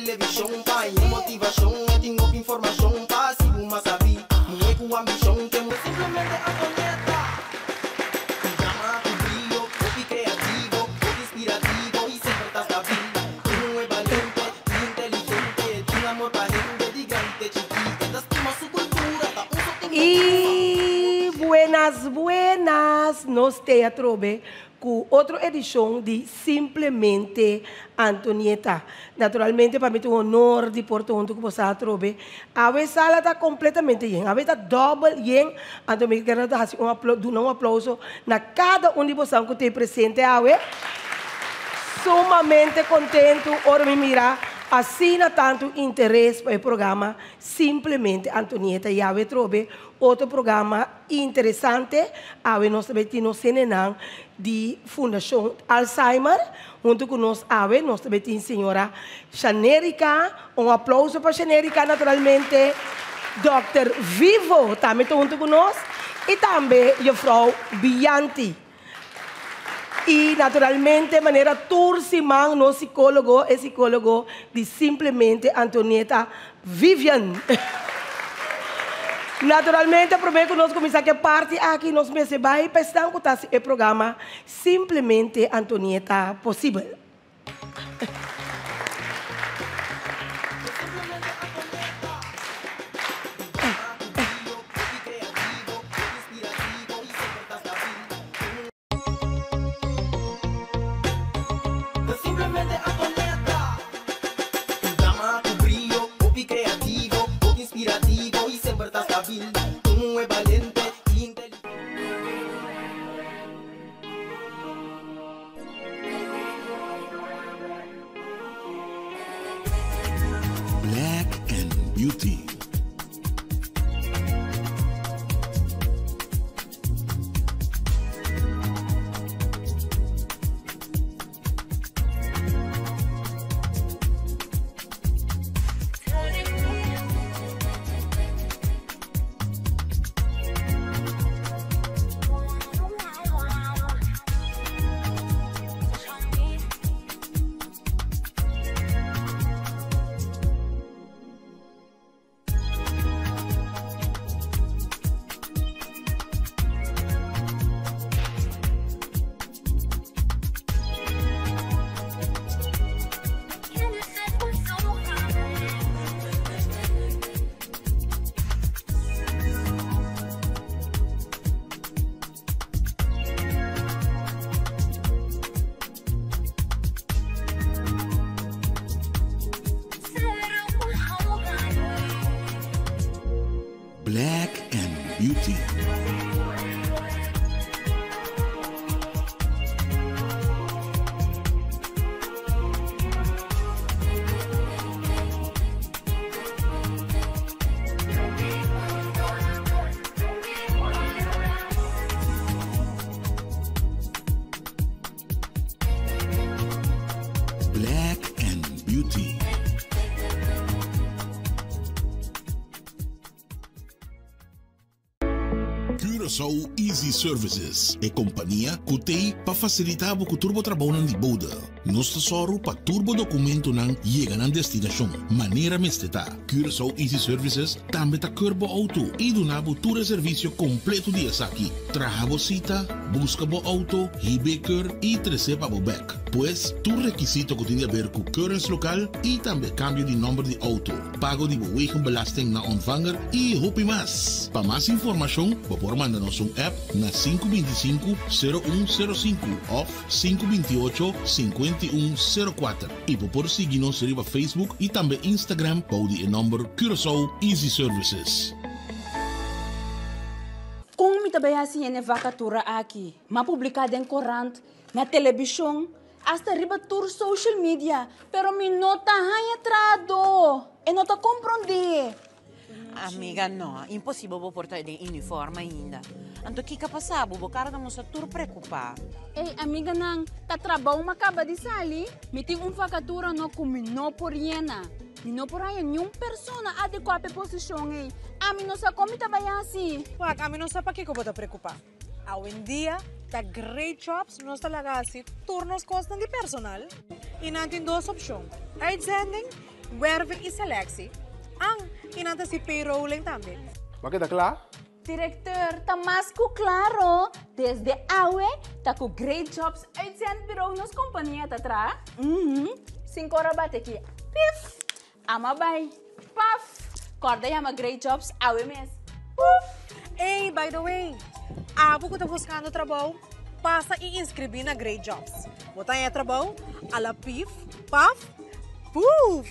televishon pa haña motivashon E tin hopi informashon pa hasi bo mas sabí Muhé ku ambishon te muhé Simplemente Antonieta Un dama ku brio, hopi kreativo, hopi inspirativo i semper ta stabil Un muhé balente i inteligente Tin amor pa hende di grandi te chikí E ta stima su kultura, ta un sotin I buenas buenas nos te atrobe ku otro edishon di Simplemente Antonieta. Naturalmente pa mi ta un honor di por ta hunto ku boso atrobe. Awe sala ta kompletamente yen. Awe ta dòbel yen. Anto mi kier ta hasi un aplo duna un aplouso na kada un di boso ku ta presente awe. Sumamente kontentu ora mi mira asina tantu interes pa e programa Simplemente Antonieta. I awe atrobe otro programa Interesante, awe nos ta bay tin nos hendenan di Fundacion Alzheimer hunto cu nos awe. Nos ta bay tin señora Shanerica, un aplauso pa Shanerica naturalmente. Dokter Vivo tambe ta hunto cu nos y tambe juffrouw Bianti. Y naturalmente manera tur siman nos psicologo, e psicologo di Simplemente Antonieta Vivian. Naturalmente prome cu nos cuminsa cu e parti aki nos mester bay pa esnan cu ta haci e programa Simplemente Antonieta posibel. Black and Beauty. Black and Beauty. Black and Beauty. Curaçao Easy Services, e kompania ku t'ei pa fasilitá bo ku tur bo trabounan di bode. Nos ta sòru pa tur bo dokumentonan yega nan destinashon manera mester ta. Curaçao Easy Services tambe ta keur bo outo i duna bo tur e servisio kompleto di esaki, traha bo sita, buska bo outo, hib'é keur i tres'é pa bo bèk. Pues, tur rekisito ku tin di aber ku keurens lokal i tambe kambio di nòmber di outo, pago di bo wegenbelasting na ontvanger i hopi mas. Pa mas informashon bo por manda nos un app na 525 0105 òf 528 5104 i bo por sigui nos riba Facebook i tambe Instagram bou di e nòmber Curaçao Easy Services. Kon mi ta bai hasi hende vakatura aki? M'a publiká den korant, na telebishon, hasta riba tur social media, pero mi no ta haña trahadó. E no ta komprondé. Amiga, no, imposibel bo por ta den uniform ainda. Anto kiko a pasa bo? Bo kara ta mustra tur preokupá. Ey, amiganan, ta trabou m'a kaba di sali. Mi tin un vakatura no ku mi no por yena. Mi no por haña niun persona adekuá pa e posishon ey. Ami no sa kon mi ta bai hasi. Wak, ami no sa pakiko bo ta preokupá. Awendia ta Great Jobs nos ta laga hasi tur nos kosnan di personal i nan tin dos opshon, uitzending. Werving i selectie. An, i nan ta hasi payrolling tambe. Bo a keda kla? Directeur, ta mas ku klaro, desde awe ta ku Great Jobs Uitzendbureau nos kompania ta traha. Uhum, sin kor a bati aki, pif! Ama bai, paf! Kòrda yama Great Jobs awe mes, puf! Ey, by the way, abo ku ta buskando trabou, pasa i inskribí na Great Jobs. Bo ta haña trabou a la pif, paf, puf!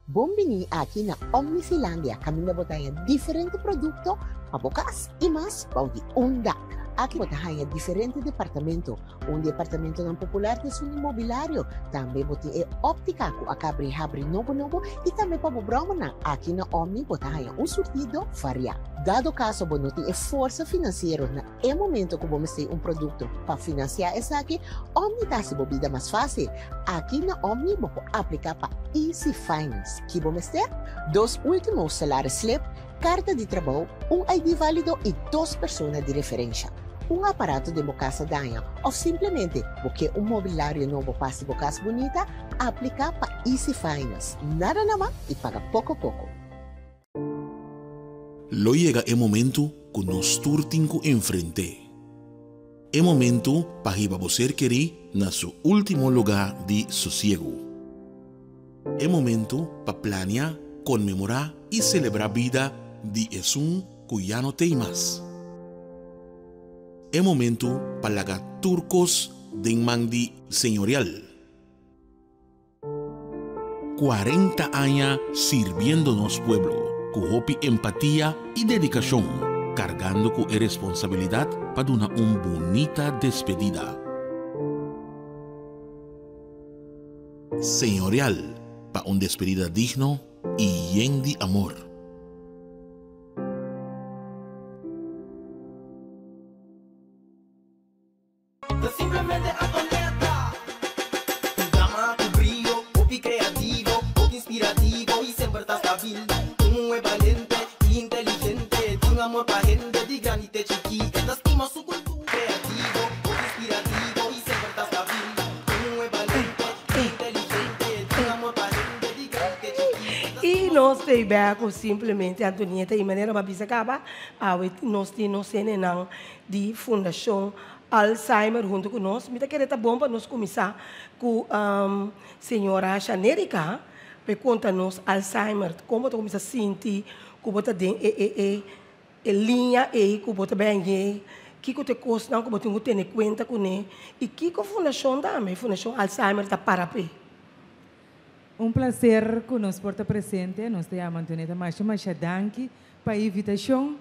Bon bini aki na Omnifilandia kaminda bo ta haña diferente produkto pa bo kas i mas bou di un dak. Aki bo ta haña diferente departamento. Un di e apartamentonan popular ta esun di mobilario. Tambe bo tin e óptica ku a kabri habri nobo nobo i tambe pa bo bròmernan. Aki na Omni bo ta haña un surtido variá. Dado kaso bo no tin e forsa finansiero na E momento ku bo mester un produkto pa finansiá esaki, Omni ta hasi bo bida mas fásil. Aki na Omni bo por apliká pa Easy Finance. Ki bo mester? Dos último salaris slip, karta di trabou, un ID válido i dos persona di referensha. Un aparato den bo kas a daña òf simplemente bo ke un mobilario nobo pa hasi bo kas bunita? Apliká pa Easy Finance. Nada nama i paga poko poko. Lo yega e momentu ku nos tur tin ku enfrent'é. E momentu pa hiba bo ser kerí na su último lugá di sosiegu. E momentu pa plania, konmemorá i selebrá bida di esun ku ya no t'ei mas. E momentu pa laga tur kos den man di Señorial. 40 aña sirbiendo nos pueblo ku hopi empatia i dedikashon, kargando ku e responsabilidat pa duna un bunita despedida. Señorial pa un despedida digno i yen di amor. Ta simplemente Antonieta. Un dama ku brio, hopi kreativo, hopi inspirativo i semper ta stabil. Un muhé balente i inteligente, tin amor pa hende di grandi te chikí. E ta stima su kultura. Kreativo, hopi inspirativo i semper ta stabil. Un muhé balente i inteligente, tin amor pa hende di grandi te chikí. E ta I stima su. nos ta bek ku simplemente Antonieta i manera bo a bisa kaba, awe nos tin nos hendenan di Fundashon Alzheimer huntu ku nos. Mi ta kere ta bon pa nos kuminsá ku señora Shanerika pa e konta nos Alzheimer, kon bo ta kuminsá sinti ku bo ta den e e e e liña ei ku bo ta bai hañ'é, kiko ta e kosnan ku bo tin ku tene kuenta kuné i kiko fundashon tambe, Fundashon Alzheimer ta para p'e. Un placer cu nos por ta presente. Nos ta yama Antonieta masha masha danki pa e invitacion.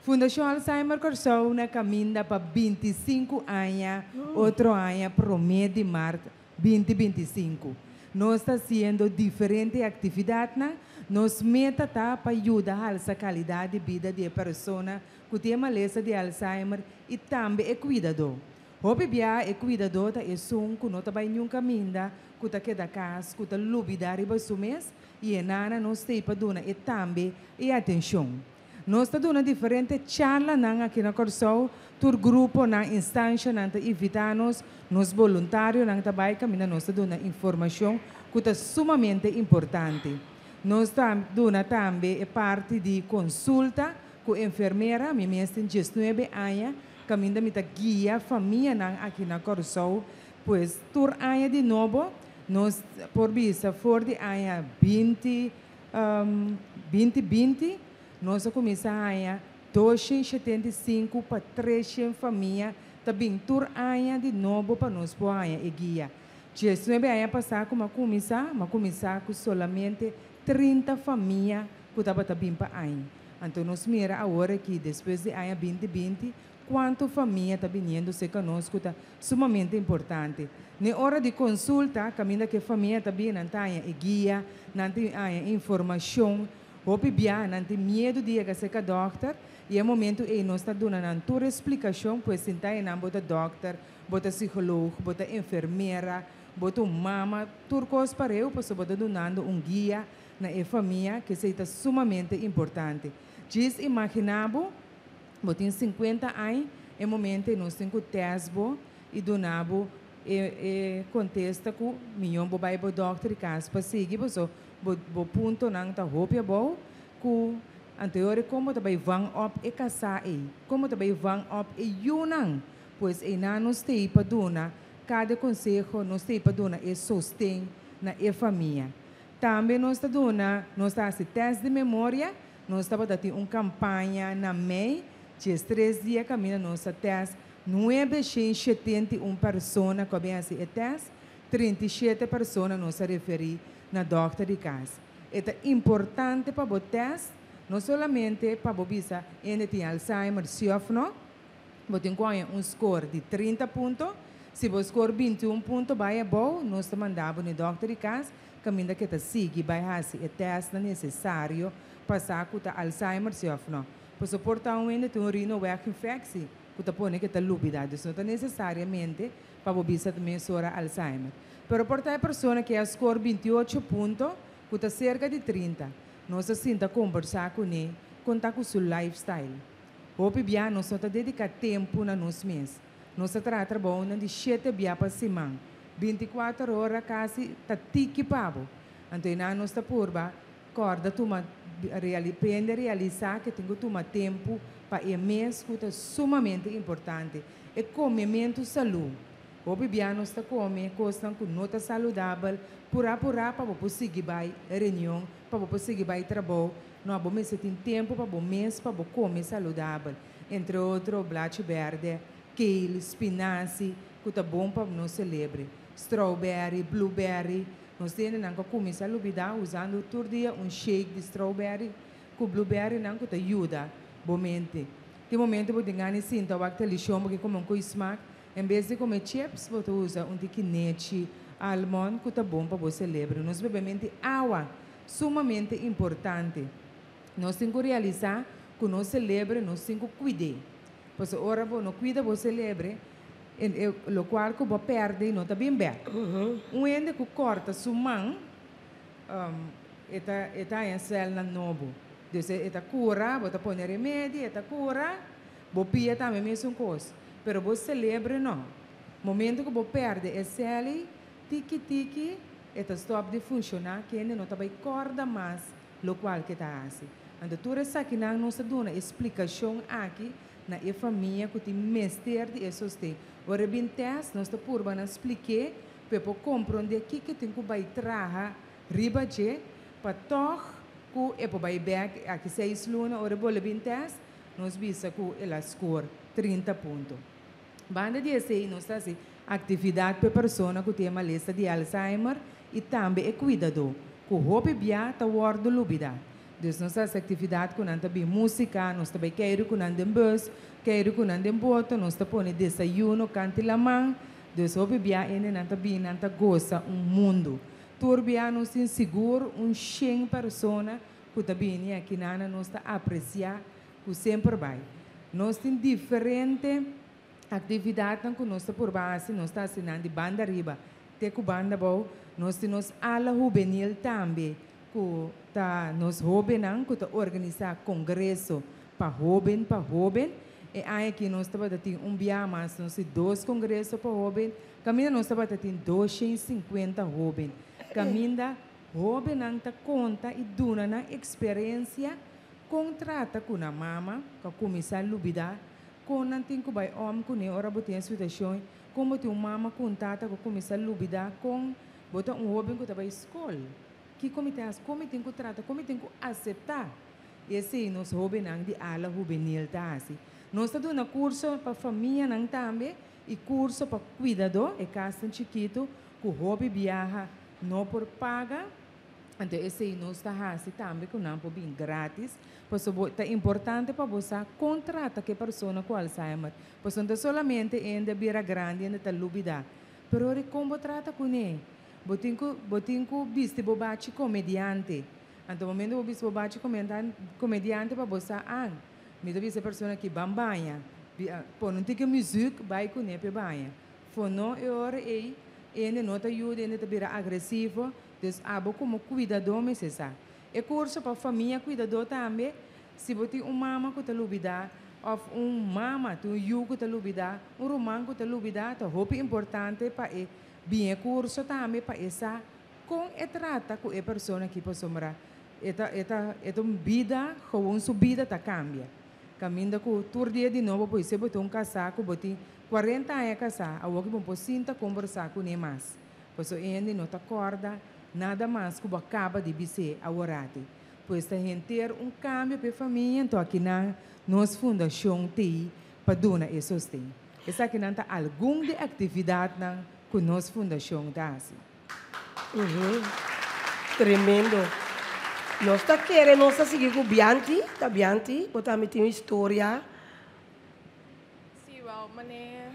Fundacion Alzheimer Corsou na caminda pa 25 aña otro aña prome di mart 2025. Nos ta haciendo diferente actividadnan. Nos meta ta pa yuda halsa calidad di bida di e persona cu tin e malesa di Alzheimer y tambe e cuidador. Hopi bia e kuidadó ta esun ku no ta bai niun kaminda, ku ta keda kas, ku ta lubidá riba su mes i e nana nos t'ei pa duna e tambe e atenshon. Nos ta duna diferente charlanan aki na Kòrsou, tur gruponan, instanshanan ta invitá nos, nos boluntarionan ta bai kaminda nos ta duna informashon ku ta sumamente importante. Nos ta duna tambe e parti di konsulta ku enfermera, mi mes tin diesnuebe aña, Kaminda mi ta guia famianan aki na Kòrsou, pues tur aña di nobo nos por bisa for di aña binti 2020 nos a kuminsá haña 275 pa 300 famia ta bin tur aña di nobo pa nos por haña e guia. 19 aña pasá ku mi a kuminsá, mi a kuminsá ku solamente 30 famia ku tabata bin pa aña. Anto nos mira awor aki, despues di aña 2020, kuantu famia ta biniendo serka nos ku ta sumamente importante. N'e ora di konsulta, kaminda ku e famia ta bini, nan ta haña e guia, nan ta haña e informashon. Hopi bia nan tin miedu di yega serka dòkter i e momentu ei nos ta duna nan tur e splikashon, pues sinta einan bo ta dòkter, bo ta psikoloog, bo ta enfermera, bo ta un mama, tur kos pareu pasobra bo ta dunando un guia na e famia, ku esei ta sumamente importante. Djis imaginá bo, bo tin 50 aña, e momento ei nos tin ku tèst bo i duna bo E kontesta ku mihó bo bai bo dòkter di kas pa sigui paso bo bo puntonan ta hopi abou ku anterior kon bo ta bai vang op e kasá ei, kon bo ta bai vang op e yunan. Pues einan nos t'ei pa duna kada konseho, nos t'ei pa duna e sosten na e famia. Tambe nos ta duna, nos ta hasi tèst di memoria, nos tabata tin un kampaña na mei, 13 dia kaminda nos a tèst 971 persona ku a bin hasi e tèst, 37 persona nos a referí na dòkter di kas. E ta importante pa bo tèst, no solamente pa bo bisa hende tin Alzheimer si òf no, bo tin ku haña un skor di 30 punto. Si bo skor 21 punto bai abou, nos ta manda bo na e dòkter di kas, kaminda ku e ta sigui bai hasi e tèstnan nesesario pa sa ku ta Alzheimer si òf no. Pasobra por ta un hende tin un urinoweginfectie ku ta pone ku e ta lubidá. Dus no ta nesesariamente pa bo bisa ta mesora Alzheimer. Pero por ta e persona ku a skor 28 punto, ku ta serka di 30, nos a sinta kombersá kuné kon ta ku su lifestyle. Hopi bia nos no ta dediká tempu na nos mes. Nos ta traha trabounan di 7 bia pa siman. 24 ora kasi ta tiki pa bo. Anto einan nos ta purba kòrda tuma prende realisá ku tin ku tuma tempu pa e mes ku ta sumamente importante. E komementu salú. Hopi bia nos ta kome kosnan ku no ta saludabel, purá purá pa bo por sigui bai reunion, pa bo por sigui bai trabou. No, bo mester tin tempu pa bo mes pa bo kome saludabel. Entre otro, blachi bèrdè, kale, spinazi, ku ta bon pa nos selebre. Strawberry, blueberry, nos hendenan ku a kuminsá lubidá usando tur dia un shake di strawberry ku blueberry nan ku ta yuda bo mente. Tin momento bo tin gana di sinta wak televishon bo ke kome un kos smak, en bes di kome chips bo ta usa un tiki nechi, almond ku ta bon pa bo selebre. Nos bebementu di awa, sumamente importante. Nos tin ku realisá ku nos selebre nos tin ku kuid'é. Pasobra ora bo no kuida bo selebre, lokual ku bo pèrdè no ta bin bèk. Un hende ku kòrta su man, e ta e ta haña sèlnan nobo. Dus e ta kura, bo ta pone remedi, e ta kura, bo pia tambe mesun kos. Pero bo selebre no. Momento ku bo pèrdè e sèl ei, tiki tiki e ta stòp di funshoná, kende no ta bai kòrda mas lokual ke ta hasi. Anto tur esakinan nos ta duna e splikashon aki na e famia ku tin mester di e sosten. Ora e bin tèst, nos ta purba nan splik'é pa e por komprondé kiko e tin ku bai traha riba dje pa tòg ku e por bai bèk aki 6 luna. Ora e bolbe bin tèst, nos bisa ku el a skor 30 punto. Banda di esei nos ta hasi aktividat pa e persona ku tin e malesa di Alzheimer i tambe e kuidadó, ku hopi bia ta wòrdu lubidá. Dus nos ta hasi aktividat ku nan ta bin músika, nos ta bai keiru ku nan den bùs, keiru ku nan den boto, nos ta pone desayuno kanti laman. Dus hopi bia hende nan ta bin, nan ta gosa un mundu. Tur bia nos tin sigur un 100 persona ku ta bini akinan, nos ta apresiá ku semper bai. Nos tin diferente aktividatnan ku nos ta purba hasi, nos ta hasi nan di banda riba te ku banda abou. Nos tin nos ala hubenil tambe ku ta nos hóbennan ku ta organisá kongreso pa hóben pa hóben. E aña aki nos tabata tin un bia mas, nos tin dos kongreso pa hóben, kaminda nos tabata tin 250 hóben. Kaminda hóbennan ta konta i duna nan eksperensia kon trata ku nan mama, ku a kuminsá lubidá, kon nan tin ku bai òm kuné ora bo tin e situashon, kon bo tin un mama ku un tata ku a kuminsá lubidá, kon bo ta un hóben ku ta bai skol. Kiko mi ta hasi? Kon mi tin ku trata? Kon mi tin ku aseptá? I esei nos hóbennan di ala hubenil ta hasi. Nos ta duna kurso pa famianan tambe i kurso pa kuidadó, e kasnan chikitu ku hopi biaha no por paga. Anto esei nos ta hasi tambe ku nan por bin grátis. Pasobra bo ta importante pa bo sa kon trata ku e persona ku Alzheimer. Pasobra no ta solamente hende a bira grandi, hende ta lubidá. Pero ora kon bo trata kuné? Bo tin ku bo tin ku bisti bo bachi komediante. Anto momento bo bisti bo bachi komediante pa bo sa, ah, mi ta bisa e persona aki ban baña. Pone un tiki muzik bai kuné pa e baña. Fono e ora ei hende no ta yuda, hende ta bira agresivo. Dus abo komo kuidadó mester sa. E kurso pa famia kuidadó tambe, si bo tin un mama ku ta lubidá. òf un mama tin un yu ku ta lubidá, un ruman ku ta lubidá, ta hopi importante pa e bin e kurso tambe pa e sa kon e trata ku e persona aki pasobra e ta e ta e ta un bida gewoon su bida ta kambia. Kaminda ku tur dia di nobo bo hise bo ta un kasá ku bo tin 40 aña kasá awor ku bo por sinta kombersá kuné mas pasobra e hende no ta kòrda nada mas ku bo a kaba di bis'é aworati. Pues ta henter un kambio pa e famia, anto akinan nos fundashon t'ei pa duna e sosten. Esakinan ta algun di e aktividatnan ku nos fundashon ta hasi. Tremendo. Nos ta kere nos ta sigui ku Bianchi. Ta Bianchi, bo tambe tin un historia. Sí, wel, meneer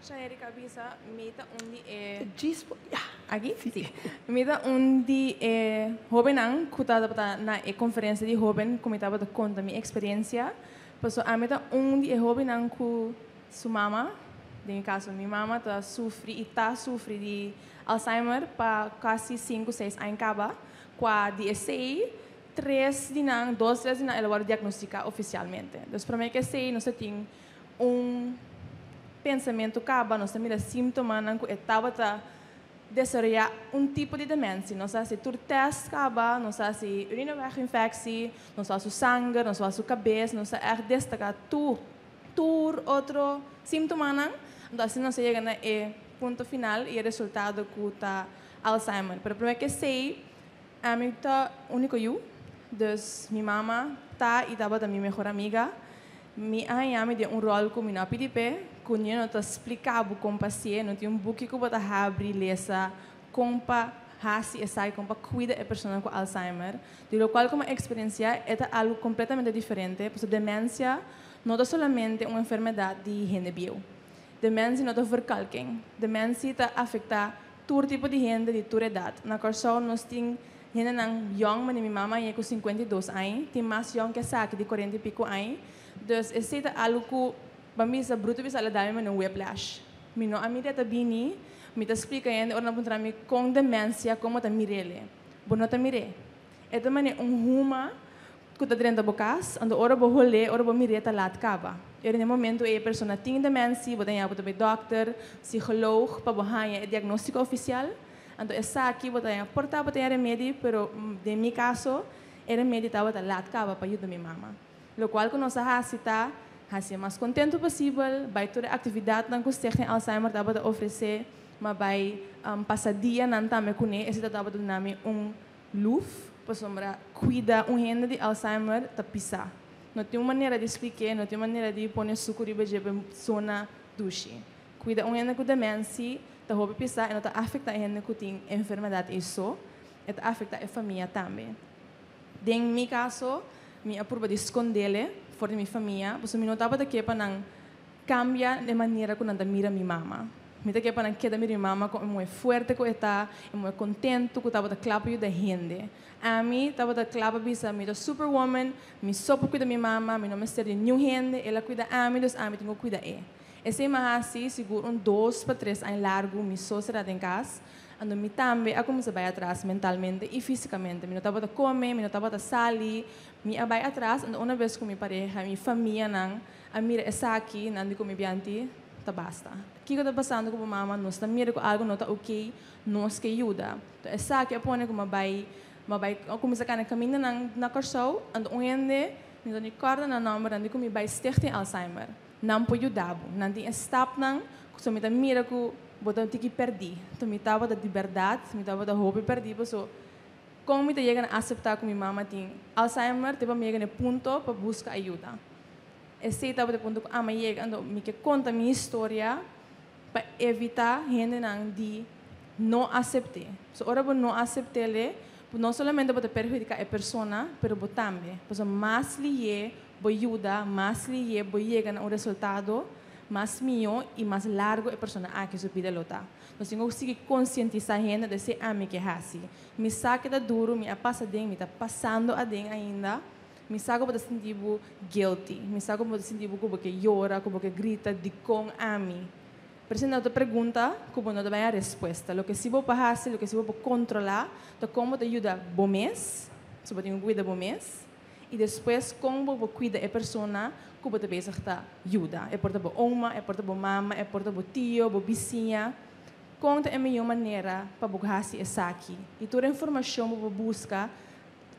Shanerik a bisa, mi ta un di e... Djis por, ya. Aki? Sí. Mi ta un di e hóbennan ku tabata na e konferensia di hóben ku mi tabata konta mi eksperensia. Pasobra ami ta un di e hóbennan ku su mama, den e kaso mi mama, ta sufri i ta sufri di Alzheimer pa kasi sinku, seis aña kaba. Kua di esei, tres di nan, dos, tres di nan el a wòrdu diagnostiká ofisialmente. Dus promé ku esei nos ta tin un pensamentu kaba, nos ta mira símptomanan ku e tabata desaroyá un tipo di demensia. Nos a hasi tur tèst kaba, nos a hasi urineweginfectie, nos a wak su sanger, nos a wak su kabes, nos a ègt destaká tur tur otro símptomanan. Anto asina nos a yega na e punto final i e resultado ku ta Alzheimer. Pero promé ku esei, ami ta úniko yu, dus mi mama ta i tabata mi mehor amiga. Mi a haña mi den un ròl ku mi no a pidi p'e, ku ni no ta splika bo kon pa hasié, no tin un buki ku bo ta habri lesa kon pa hasi esaki, kon pa kuida e persona ku Alzheimer. Di lokual ku mi a eksperensiá e ta algu kompletamente diferente, pasobra demensia no ta solamente un enfermedat di hende bieu. Demensia no ta verkalking. Demensia ta afektá tur tipo di hende di tur edat. Na Kòrsou nos tin hendenan yòn, manera mi mama aña ku 52 aña, tin mas yòn ku esaki di 40 i piku aña. Dus esei ta algu ku ban bisa brutu bisa el a dal mi manera un whiplash. Mi no a mira e ta bini, mi ta splika hende ora nan puntra mi kon demensia komo ta mir'el. Bo no ta mir'é. E ta manera un huma ku ta drenta bo kas, anto ora bo hol'é, ora bo mir'é ta lat kaba. I ora na e momentu ei e persona tin demensia, bo ta haña bo ta bai dòkter, psikoloog pa bo haña e diagnóstiko ofisial. Anto esaki bo ta haña por ta bo ta haña remedi, pero den mi kaso e remedi tabata lat kaba pa yuda mi mama. Lokual ku nos a hasi ta hasié mas kontentu posibel, bai tur e aktividatnan ku Stichting Alzheimer tabata ofresé, ma bai pasa dianan tambe kuné, esei ta tabata duna mi un luf, pasobra kuida un hende di Alzheimer ta pisá. No tin un manera di splik'é, no tin un manera di pone suku riba dje pa e zona dushi. Kuida un hende ku demensi ta hopi pisá e no ta afektá e hende ku tin e enfermedat ei so, e ta afektá e famia tambe. Den mi kaso, mi a purba di skondele for di mi famia, pasobra mi no tabata ke pa nan kambia e manera ku nan ta mira mi mama. Mi ta ke pa nan keda mira mi mama komo e muhé fuerte ku e ta, e muhé kontentu ku tabata kla pa yuda hende. Ami tabata kla pa bisa mi ta superwoman, mi so por kuida mi mama, mi no mester di niun hende, el a kuida ami, dus ami tin ku kuida e. Esei mi a hasi sigur un dos pa tres aña largu mi so sera den kas, anto mi tambe a kuminsá bai atras mentalmente i físikamente. Mi no tabata kome, mi no tabata sali, mi a bai atras, anto una bes ku mi pareha, mi famianan a mira esaki, nan di ku mi bianti, ta basta. Kiko ta pasando ku bo mama? Nos ta mira ku algu no ta okey, nos ke yuda. Anto esaki a pone ku mi a bai, mi a bai kuminsá kana kamindanan na Kòrsou, anto un hende, mi no ta ni kòrda nan nòmber, nan di ku mi bai Stichting Alzheimer. Nan por yuda bo. Nan tin e stapnan ku so mi ta mira ku bo ta un tiki pèrdí. Anto mi tabata di bèrdat, mi tabata hopi pèrdí paso kon mi ta yega na aseptá ku mi mama tin Alzheimer te pa mi yega na e punto pa buska ayuda. Esei tabata e punto ku ami a yega. Anto mi ke konta mi historia pa evitá hendenan di no asept'é. So ora bo no asept'é bo no solamente bo ta perhudiká e persona, pero bo tambe. Pasobra mas lihé bo yuda, mas lihé bo yega na un resultado, mas mihó i mas largu e persona aki su bida lo ta. Nos tin ku sigui konsientisá hende di esei ami ke hasi. Mi sa ke ta duru, mi a pasa aden, mi ta pasando aden ainda. Mi sa ku bo ta sinti bo guilty. Mi sa ku bo ta sinti bo ku bo ke yora, ku bo ke grita, dikon ami? Pero esei no ta pregunta ku bo no ta bai a respuesta. Loke si bo por hasi, loke si bo por kontrolá, ta kon bo ta yuda bo mes, so bo tin ku kuida bo mes, i despues kon bo por kuida e persona. ku bo ta bezig ta yuda. E por ta bo oma, e por ta bo mama, e por ta bo tio, bo bisiña. Kon ta e mihó manera pa bo hasi esaki? I tur informashon bo por buska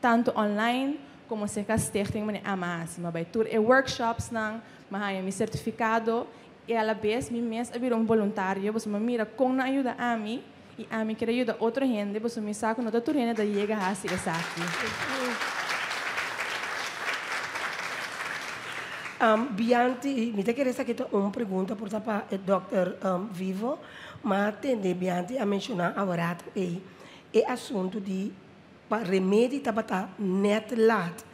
tantu online komo serka Stichting Meneer Ama hasi. Mi a bai tur e workshopsnan, mi a haña mi sertifikado i alabes mi mes a bira un boluntario pasobra mi a mira kon nan a yuda ami i ami kier a yuda otro hende pasobra mi sa ku no ta tur hende ta yega hasi esaki. Bianti, mi ta kere esaki ta un pregunta por ta pa e dòkter Vivo, ma a tende Bianti a menshoná aworato ei e asuntu di pa remedi tabata nèt laat.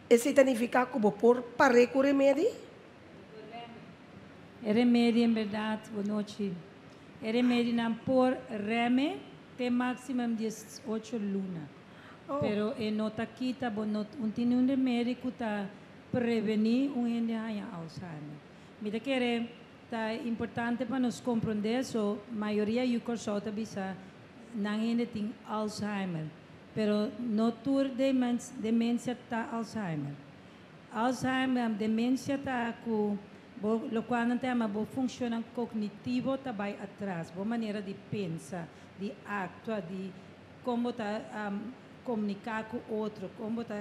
Esei ta nifiká ku bo por par'é ku remedi? E remedi en bèrdat, bo nochi. E remedinan por reme te máximum 18 luna. Pero e no ta kita, bo no un tin un remedi ku ta prevení un hende haña Alzheimer. Mi ta kere ta importante pa nos komprondé so mayoria yu Kòrsou ta bisa nan hende tin Alzheimer, pero no tur demensia ta Alzheimer. Alzheimer, demensia ta ku bo lokual nan ta yama bo funshonnan kognitivo ta bai atras, bo manera di pensa, di aktua, di kon bo ta komuniká ku otro, kon bo ta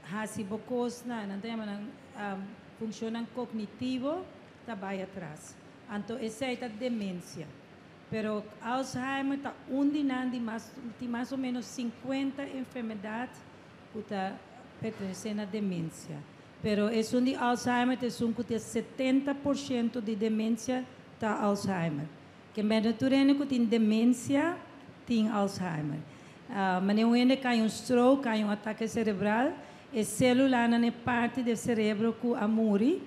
hasi bo kosnan, nan ta yama nan funshonnan kognitivo ta bai atras. Anto esei ta demensia. Pero Alzheimer ta un di nan di mas tin mas o ménos 50 enfermedat ku ta pertenesé na demensia. Pero esun di Alzheimer ta esun ku tin 70% di demensia ta Alzheimer. Ke mèn tur hende ku tin demensia tin Alzheimer. Manera un hende kai un stroke, kai un atake serebral, e sélulanan e parti di e serebro ku a muri,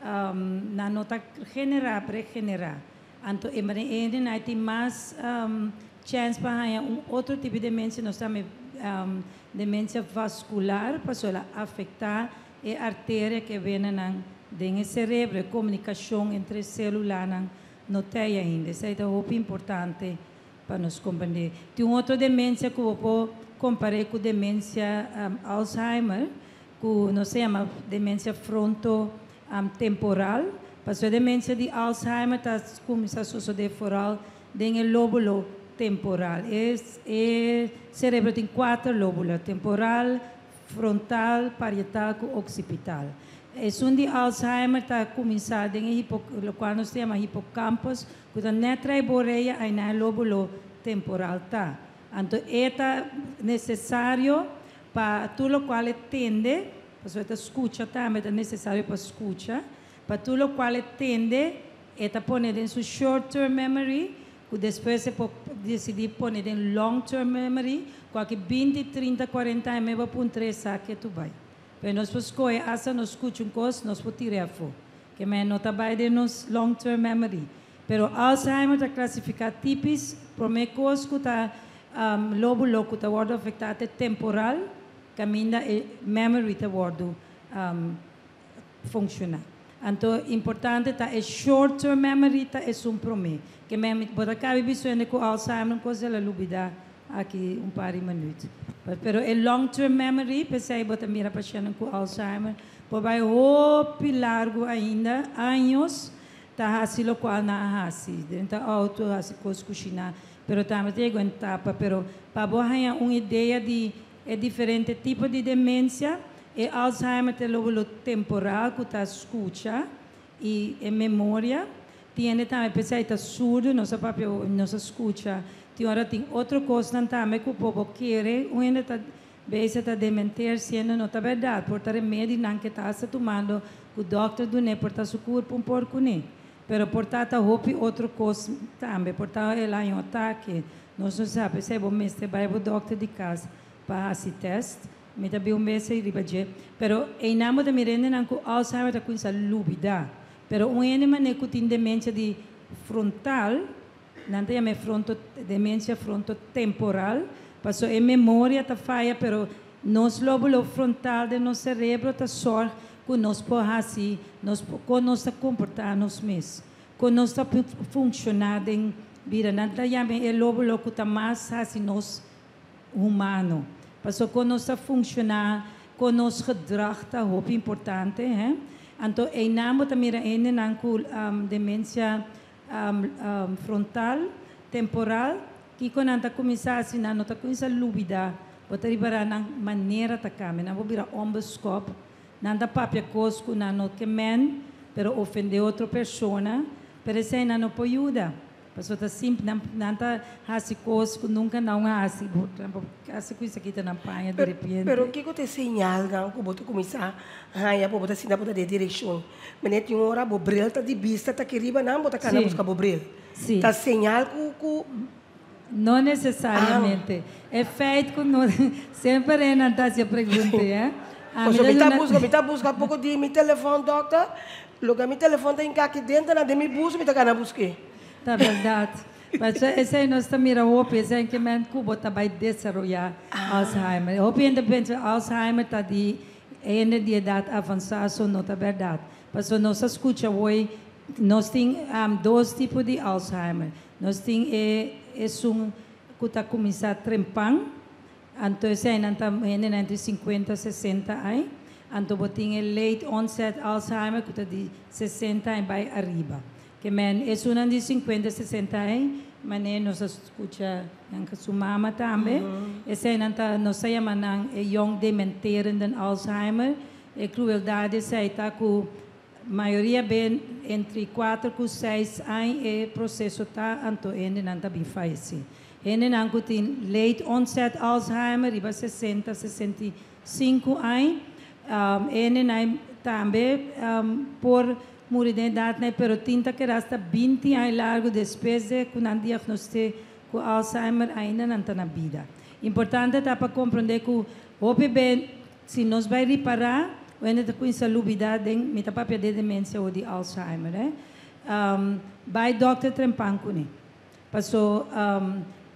nan no ta generá, regenerá. Anto e manera e hende nan tin mas chèns pa haña un otro tipo di demensia, nos ta yama demensia vaskular, pasobra el a afektá e arteria ku e venanan den e serebro, e komunikashon entre e sélulanan no t'ei ainda. Esei ta hopi importante pa nos komprendé. Tin un otro demensia ku bo por kompar'é ku demensia Alzheimer, ku nos ta yama demensia fronto temporal. Pasobra e demensia di Alzheimer ta kuminsá sosodé foral den e lóbulo temporal. E e serebro tin kuater lóbulo, temporal, frontal, parietal ku oksipital. Esun di Alzheimer ta kuminsá den e hipo lokual nos ta yama hipocampus, ku ta nèt trae bo orea ainá e lóbulo temporal ta. Anto e ta nesesario pa tur lokual e tende, pasobra e ta skucha tambe, ta nesesario pa skucha, pa tur lokual e tende e ta pone den su short term memory, ku despues e por disidí pone den long term memory, ku aki 20, 30, 40 aña mei bo puntra esaki e tu bai. Pero nos por skohe asta nos skucha un kos, nos por tir'é afó. Ke mei no ta bai den nos long term memory. Pero Alzheimer ta klasifiká tipis, promé kos ku ta lóbulo ku ta wòrdu afektá ta e temporal, kaminda e memory ta wòrdu funshoná. Anto importante ta e short term memory ta esun promé. Ke mei bo ta kabi bisuende ku Alzheimer un kos el a lubidá aki un par di minuut. Pero e long term memory, p'esei bo ta mira pashèntnan ku Alzheimer por bai hopi largu ainda, años, ta hasi lokual nan a hasi. Drenta outo, hasi kos, kushiná, pero tambe ta yega un etapa. Pero pa bo haña un idea di e diferente tipo di demensia, e Alzheimer ta e lóbulo temporal ku ta skucha i e memoria. Tin hende tambe p'esei ta surdu, nos a papia, nos a skucha. Tin ora tin otro kosnan tambe ku por bo kere un hende ta Beza ta dementer siendo no ta berdad, por ta remedinan ke ta hasta tumando ku dokter dun'é por ta su kurpo un por kuné. Pero por ta ta hopi otro kos tambe, por ta el haña un atake, nos no sa, p'esei bo mester bai bo dokter di kas pa hasi test. Mi ta bin un bes ei riba dje. Pero einan bo ta mira hendenan ku Alzheimer ta kuminsá lubidá. Pero un hende manera ku tin demensia di frontal, Nan ta yama e fronto demencia frontotemporal, paso e memoria ta faya pero nos lobulo frontal den nos cerebro ta zorg cu nos por haci nos con nos ta comporta nos mes, con nos ta funciona den bida. Nan ta yama e lobulo cu ta mas haci nos humano, paso con nos ta funciona. Kon nos gedrag ta hopi importante, hè. Anto einan bo ta mira hendenan ku demensia frontal, temporal, kiko nan ta kuminsá hasi? Nan no ta kuminsá lubidá, bo ta ripará nan manera ta kambia, nan por bira onbeskòp, nan ta papia kos ku nan no ke men, pero ofendé otro persona, pero esei nan no por yuda. Pasobra ta simp, nan nan ta hasi kos ku nunka nan a hasi, bo nan por hasi ku esaki ta nan paña di repente. Pero kiko ta e señalnan ku bo ta kuminsá haña pa bo ta sinta bo ta den direkshon? Manera tin ora bo bril ta di bista ta aki riba nan bo ta kana buska bo bril. Ta señal ku ku. No nesesariamente. E feit ku no semper e nan ta hasi e pregunta ei, eh. Pasobra mi ta buska, mi ta buska poko di mi telefòn dòkter, loke mi telefòn ta hinká aki denter nan den mi bus mi ta kana busk'é. Ta bèrdat. Pasobra esei nos ta mira hopi, esei ke men ku bo ta bai desaroyá Alzheimer. Hopi hende pensa Alzheimer ta di hende di edat avansá, so no ta bèrdat. Pasobra nos a skucha awor nos tin dos tipo di Alzheimer. Nos tin e esun ku ta kuminsá trempan, anto eseinan ta hendenan entre sinkuenta sesenta aña. Anto bo tin e late onset Alzheimer ku ta di sesenta aña bai ariba. Ke men esunnan di sinkuenta sesenta aña, manera nos a skucha nan su mama tambe, eseinan ta nos ta yama nan e jong dementerenden Alzheimer. E krueldat di esei ta ku Mayoria be entre kuater ku seis añ e proseso ta anto hendenan ta bin fayesé. Hendenan ku tin late onset Alzheimer riba sesenta, 65 añ, e hendenan tambe por muri den edatnan pero tin ta keda asta 20 añ largu despues de ku nan diagnosté ku Alzheimer ainda nan ta na bida. Importante ta pa komprondé ku hopi be Si nos bai ripará, wende ta kuminsá lubidá den, mi ta papia de demensia o di Alzheimer, hè. Bai dòkter trempan kuné. Paso,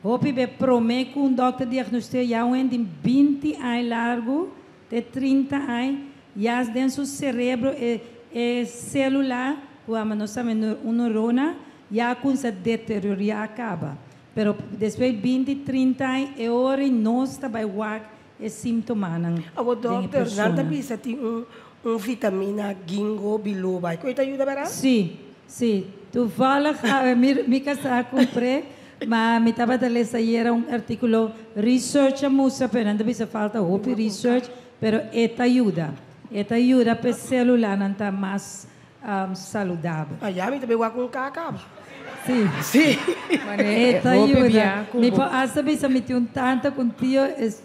hopi be promé ku un dòkter diagnosté ya un hende tin 20 aña largu te 30 aña, ya den su serebro e e sélula ku ama nos ta un neurona ya a kuminsá deterioriá kaba. Pero despues 20, 30 aña e ora ei nos ta bai wak E símptomanan Awor den e dokter, nan ta persona. bisa tin un un vitamina gingo biloba. E koe ta yuda berdad? Sí, sí. Toevallig awe mi mi kasá a kumpr'é, ma mi tabata lesa ayera un artíkulo, research a mustra, pero nan ta bisa falta hopi research, pero e ta yuda. E ta yuda pa e sélulanan ta mas saludabel. Aya mi ta bay wak un kaka. Sí. Sí. E ta yuda. Mi por hasta bisa mi tin un tanta cu un tio es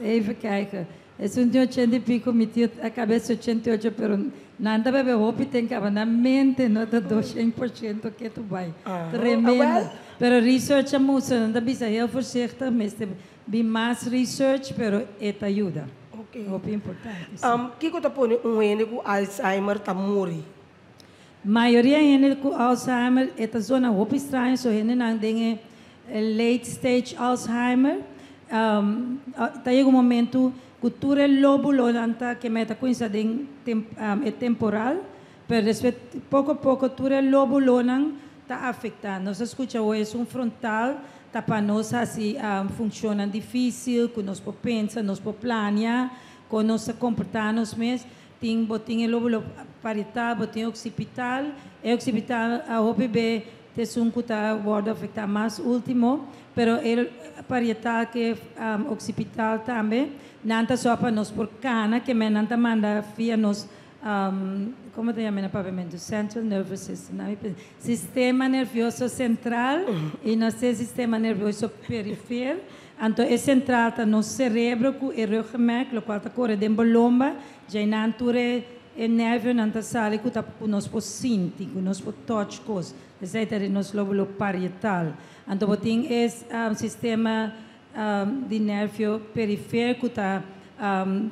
even kijken esun tin ochenta y pico mi tio a caba es 88 pero nan ta bebe hopi ten caba nan mente no ta 200% ketu bay. Tremendo. Pero research a mustra nan ta bisa heel voorzichtig mester bin mas research pero e ta yuda. Hopi importante, si. Kiko ta pone un hende ku Alzheimer ta muri? Mayoria hende ku Alzheimer e ta zona hopi straño, so hendenan den e late stage Alzheimer ta yega un momento ku tur e lobulonan ta kem'e ta kuminsá den e temporal, pero despues poko poko tur e lobulonan ta afektá. Nos a skucha hoy esun frontal ta pa nos hasi funshonnan difísil ku nos por pensa, nos por plania kon nos ta komportá nos mes. Tin bo tin e lóbulo parietal, bo tin e oksipital. E oksipital a hopi be ta esun ku ta wòrdu afektá mas último, pero e parietal ku e oksipital tambe nan ta sòru pa nos por kana, ke men nan ta manda via nos Como ta yama na papiamentu? Central nervous system. Na mi pensa sistema nervioso central y nos tin sistema nervioso perifer. Anto e central ta nos cerebro cu e ruggenmerg, locual ta core den bo lomba. Djainan tur e e nervionan ta sali cu ta cu nos por sinti, cu nos por touch cos. Esey ta den nos lobulo parietal. Anto bo tin e sistema di nervio perifer cu ta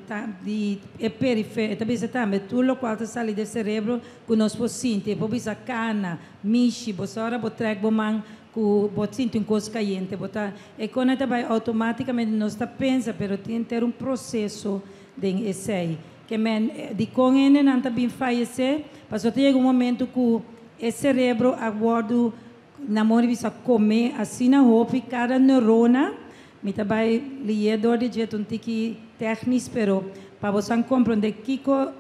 ta di e perifer e ta bisa tambe tur locual ta sali di e cerebro cu nos por sinti e por bisa cana, mishi, bo sa ora bo trek bo man cu bo sinti un cos cayente bo ta e cona ta bay automaticamente nos ta pensa pero tin henter un proceso den esey ke men dicon hendenan ta bin fayece pasobra ta yega un momento cu e cerebro a wordo Na mor bisa come asina hopi cada neurona, mi ta bay liye door di dje ta un tiki technisch pero Pa bo komprondé kiko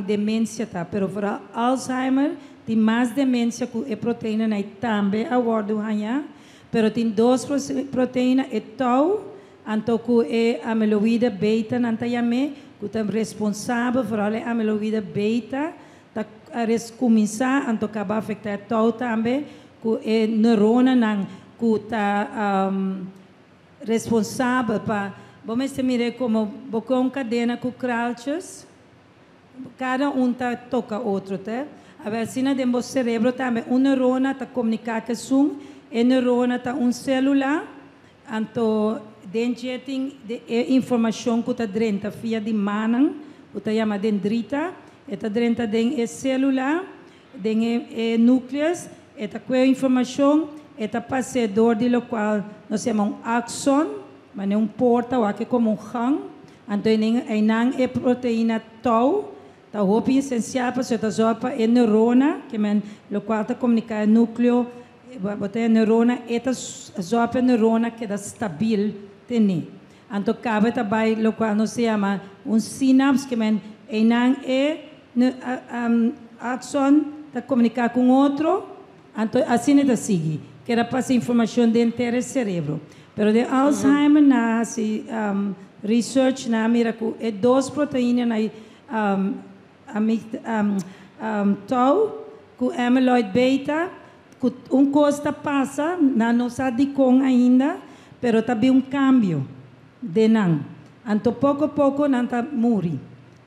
demensia ta, pero vooral Alzheimer tin mas demensia ku e proteina nan tambe a wòrdu hañá, pero tin dos proteina, e tau anto ku e amiloide beta nan ta yam'é, ku ta responsabel vooral e amiloide beta ta kuminsá anto kaba afektá tau tambe, ku e neurona nan ku ta responsabel pa bo mester mira komo bo ku kadena ku kraaltjes, kada un ta toka otro, ta? Awor, asina den bo serebro tambe, un neurona ta komuniká ku un, e neurona ta un sélula, anto den tin e informashon ku ta drenta via di mannan, ku ta yama dendrita, e ta drenta den e sélula, den e núkleo, e ta ku informashon, e ta pasa dor di lokual nos yama un axon, ma un porta, òf aki komo un gang, anto einan e proteina tau, ta hopi esensial pa ta so pa e neurona, ke men lokual ta komuniká e núkleo, bo ta e neurona, e ta so pa e neurona keda stabil tene. Anto kaba ta bai lokual nos yama un synapse, ke men einan e axon ta komuniká ku otro, anto asina ta sigui, ku ta pasa informashon den e serebro. Pero di Alzheimer na si research nan a mira ku e dos proteina na tau ku amyloid beta, ku un kos ta pasa, nan no sa dikon ainda, pero tambe un kambio den nan. Anto poko poko nan ta muri.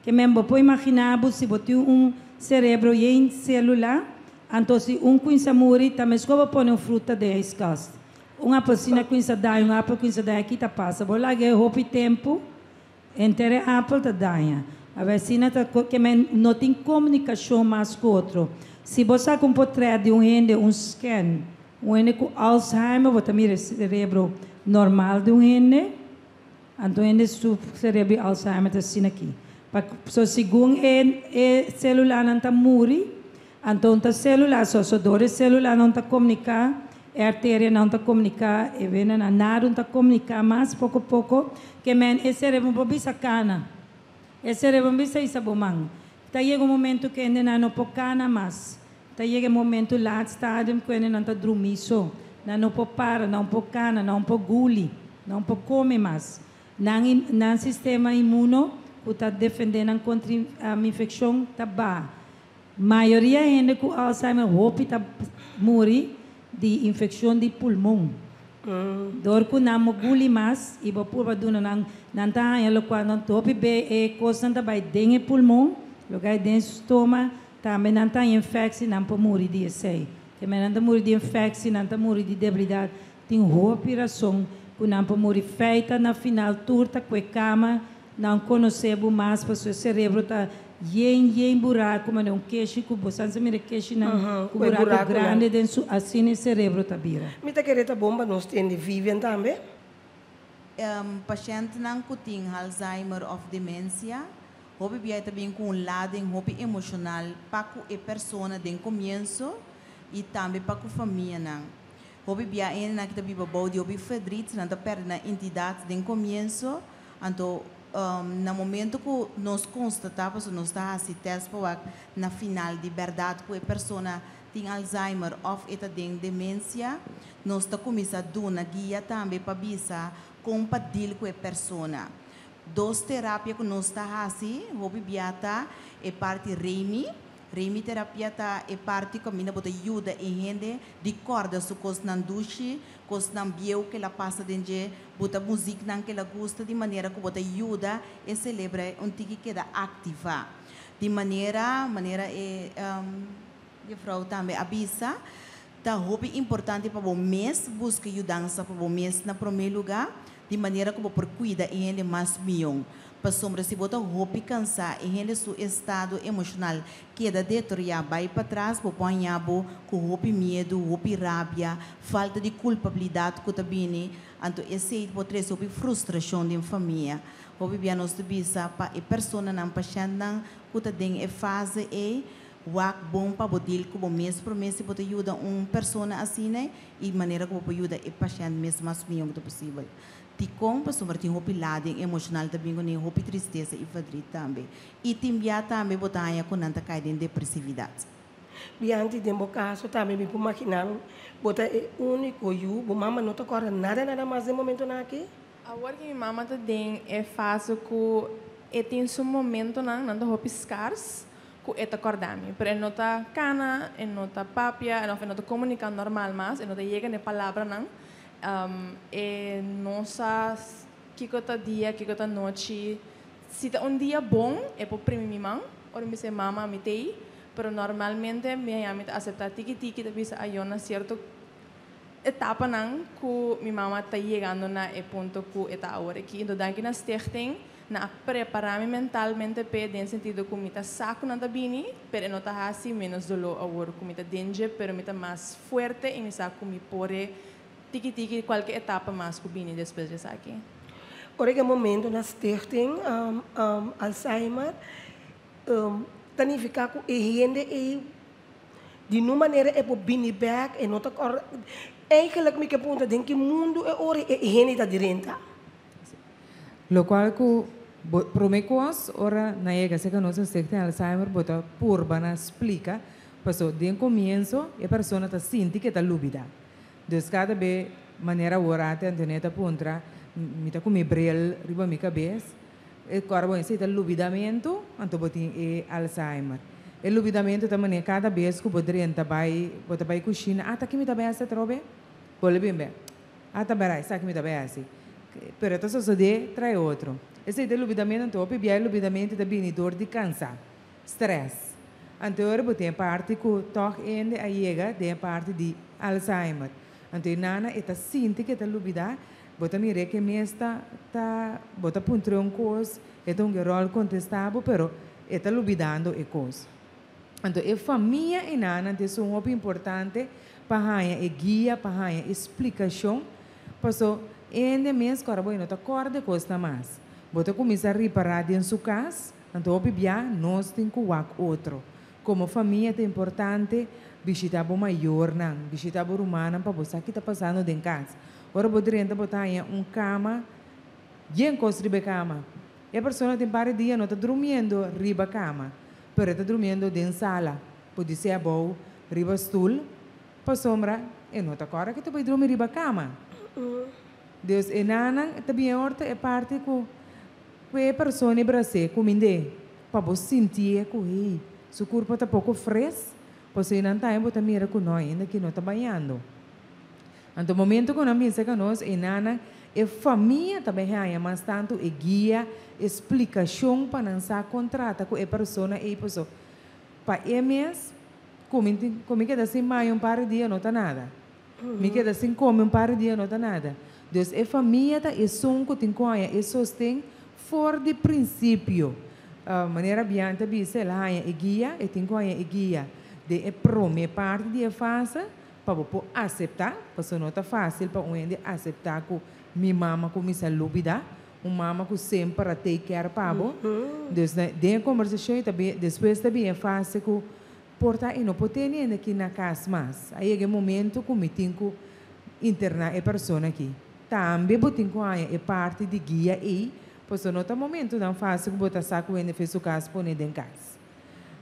Ke men bo por imaginá si bo tin un serebro yen sélula, anto si un kuminsá muri, tambe ku pone un fruta den ijskast. Un apelsina kuminsá daña, un apel kuminsá daña, kiko ta pasa? Bo lag'é hopi tempu, henter apel ta daña. Awor asina ta ke men no tin komunikashon mas ku otro. Si bo saka un portrèt di un hende, un scan, un hende ku Alzheimer, bo ta mira serebro normal di un hende, anto hende su serebro Alzheimer ta asina aki. So, segun e sélula nan ta muri, anto e sélula, so dor e sélula nan ta komuniká, e arteria nan ta komuniká, e vena nan nada ta komuniká mas poko poko, ke men e serebro por bisa kana. E serebro bisa isa bo man. Ta yega un momento ku hende no por kana mas. Ta yega un momento laat stadium ku hende nan ta drumi so. Nan no por para, no por kana, no por guli, no por kome mas. Nan sistema imuno ku ta defendé kontra infekshon ta baha. Mayoria hende ku Alzheimer hopi ta muri di infekshon di pulmon. Dor ku nan no guli mas i bo por duna nan nan ta haña lokual nan hopi be e kos nan ta bai den e pulmon, loke den stoma, tambe nan ta infekshon, nan por muri di esei. Ke men nan ta muri di infekshon, nan ta muri di debilidat. Tin hopi rason ku nan por muri feita na final tur ta kue kama, nan konosé bo mas, pa su serebro ta yen yen buraku, ma un keshi ku bo sa mira keshi nan ku ku e buraku buraku grandi den su, asina e serebro ta bira. Mi ta kere ta bon pa nos tende Vivian tambe. Pashèntnan ku tin Alzheimer òf demensia, hopi bia tambe ku un lading hopi emoshonal pa ku e persona den komienso i tambe pa ku famianan. Hopi bia nan ta biba bou di hopi verdriet, nan ta pèrdè nan identidat den komienso, anto na momento ku nos konstatá, paso nos ta hasi test pa na final di berdat ku e persona tin Alzheimer òf e ta den demensia, nos ta kuminsá duna guia tambe pa bisa kon pa deal ku e persona. Dos terapia ku nos ta hasi, hopi bia ta e parti Remy. Remy terapia ta e parti ku bo ta yuda e hende di kòrda su kosnan dushi, kosnan bieu ku el a pasa den dje, bo ta muzik nan ku el a gusta, di manera ku bo ta yuda e serebro un tiki keda aktivá. Di manera e juffrouw tambe a bisa, ta hopi importante pa bo mes buska yudansa pa bo mes na promé lugá, di manera ku bo por kuida e hende mas mihó. Pasobra si bo ta hopi kansá e hende su estado emoshonal keda deteriorá bai patras, bo por bo ku hopi miedu, hopi rabia, falta di kulpabilidat ku ta bini, anto esei por trese hopi frustrashon den famia. Hopi bia nos bisa pa e personanan, pashèntnan ku ta den e fase ei wak bon pa bo deal ku bo mes promé si bo ta yuda un persona asina i manera ku bo yuda e pashènt mes mas mihó posibel. Dikon? Pasobra tin hopi lading emoshonal ta bin kuné, hopi tristesa i verdriet tambe. I tin bia tambe bo ta haña ku nan ta kai den depresividat. Bianchi, den bo kaso tambe mi por maginá mi, bo ta e úniko yu, bo mama no ta kòrda nada nada mas den momentonan aki? Awor ki mi mama ta den e fase ku e tin su momentonan, nan ta hopi skars, ku e ta kòrda mi. Pero e no ta kana, e no ta papia, òf e no ta komuniká normal mas, e no ta yega na e palabranan. E no sa kiko ta dia, kiko ta nochi. Si ta un dia bon, e por primi mi man, ora mi bisa e mama mi t'ei, pero normalmente mi haña mi ta aseptá tiki tiki, ta bisa ayo na sierto etapanan ku mi mama ta yegando na e punto ku e ta awor aki. Enton danki na stichting nan a prepará mi mentalmente p'e den sentido ku mi ta sa ku nan ta bini, pero e no ta hasi ménos doló awor ku mi ta den dje, pero mi ta mas fuerte i mi sa ku mi por e tiki tiki kualke etapa mas ku bini despues di esaki. Ora ku e momento na stichting Alzheimer ta nifiká ku e hende ei di nun manera e por bini bèk, e no ta kòrda. Eigenlijk mi ke puntra den ki mundu e ora e hende ta drenta? Lokual ku bo promé kos ora nan yega serka nos na Stichting Alzheimer bo ta purba na splika paso den komienso e persona ta sinti ke ta lubida. Dus kada be manera awor ate Antoinette a puntra mi ta ku mi bril riba mi kabes e kòrda bo esei ta lubidamentu anto bo tin e Alzheimer. E lubidamentu ta manera kada bes ku bo drenta bai bo ta bai kushina ah ta ki mi ta bai hasi atrobe? Bo lo bin be. A ta bèrdad, esaki mi ta bai hasi. Pero e ta sosodé trae otro. Esei ta e lubidamentu, anto hopi bia e lubidamentu ta bini dor di kansá, strès. Anto e ora bo tin e parti ku tòg hende a yega den e parti di Alzheimer. Anto e nana e ta sinti ku e ta lubidá, bo ta mir'é ku e mes ta ta bo ta puntr'é un kos, e ta un geròl kontestá bo, pero e ta lubidando e kos. Anto e famia e nannan ta esun hopi importante pa haña e guia, pa haña e splikashon, paso hende mes ku ora bo no ta kòrda e kosnan mas. Bo ta kuminsá ripará den su kas, anto hopi bia nos tin ku wak otro. Komo famia ta importante bishitá bo mayornan, bishitá bo rumannan pa bo sa ki ta pasando den kas. Ora bo drenta bo ta haña un kama yen kos riba e kama. E persona tin par di dia no ta drumiendo riba kama, pero e ta drumiendo den sala, podisé abou riba stul, pasobra e no ta kòrda ke ta bai drumi riba kama. Dus e nanan ta bien orta e parti ku ku e persona e bras'é kumind'é pa bo sintié ku hey, su kurpa ta poko fres, pasobra e nan tambe bo ta mira ku no ainda ki no ta bañando. Anto momento ku nan binse ka nos, e nanan, e famia ta bai haña mas tantu e guia, e splikashon pa nan sa kon trata ku e persona ei paso pa e mes ku mi tin ku mi keda sin baña un par di dia no ta nada. Mi keda sin kome un par di dia no ta nada. Dus e famia ta esun ku tin ku haña e sosten for di prinsipio. Manera Bian ta bisa el a haña e guia, e tin ku haña e guia den e prome parti di e fase. Pa bo por aseptá, pasobra no ta fásil pa un hende aseptá ku mi mama kuminsá lubidá, un mama ku semper a take care pa bo. Dus na den e kombersashon i ta bin despues ta bin e fase ku por ta e no por tene hende aki na kas mas. A yega e momento ku mi tin ku interná e persona aki. Tambe bo tin ku haña e parti di guia ei, pasobra no ta momentunan fásil ku bo ta sa ku hende fe su kas pone den kas.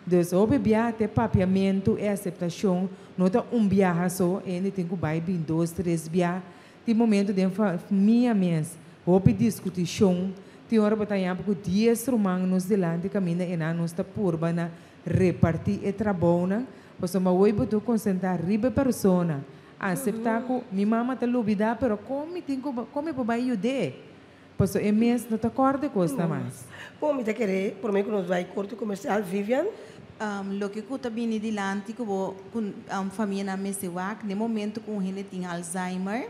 Dus hopi bia te papiamentu e aseptashon no ta un biaha so, hende tin ku bai bin dos tres bia. Tin momentu den famia mes hopi diskutishon, tin ora bo ta yampa ku dies ruman nos dilanti kaminda e nan nos ta purba na repartí e trabounan, pasobra awor bo tur konsentrá riba e persona, aseptá ku mi mama ta lubidá pero kon mi tin ku kon mi por bai yud'é? Paso e mes no ta kòrda e kosnan mas. Kon mi ta kere promé ku nos bai korte komersial, Vivian? Loke ku ta bini dilanti ku bo ku famianan mester wak den momento ku un hende tin Alzheimer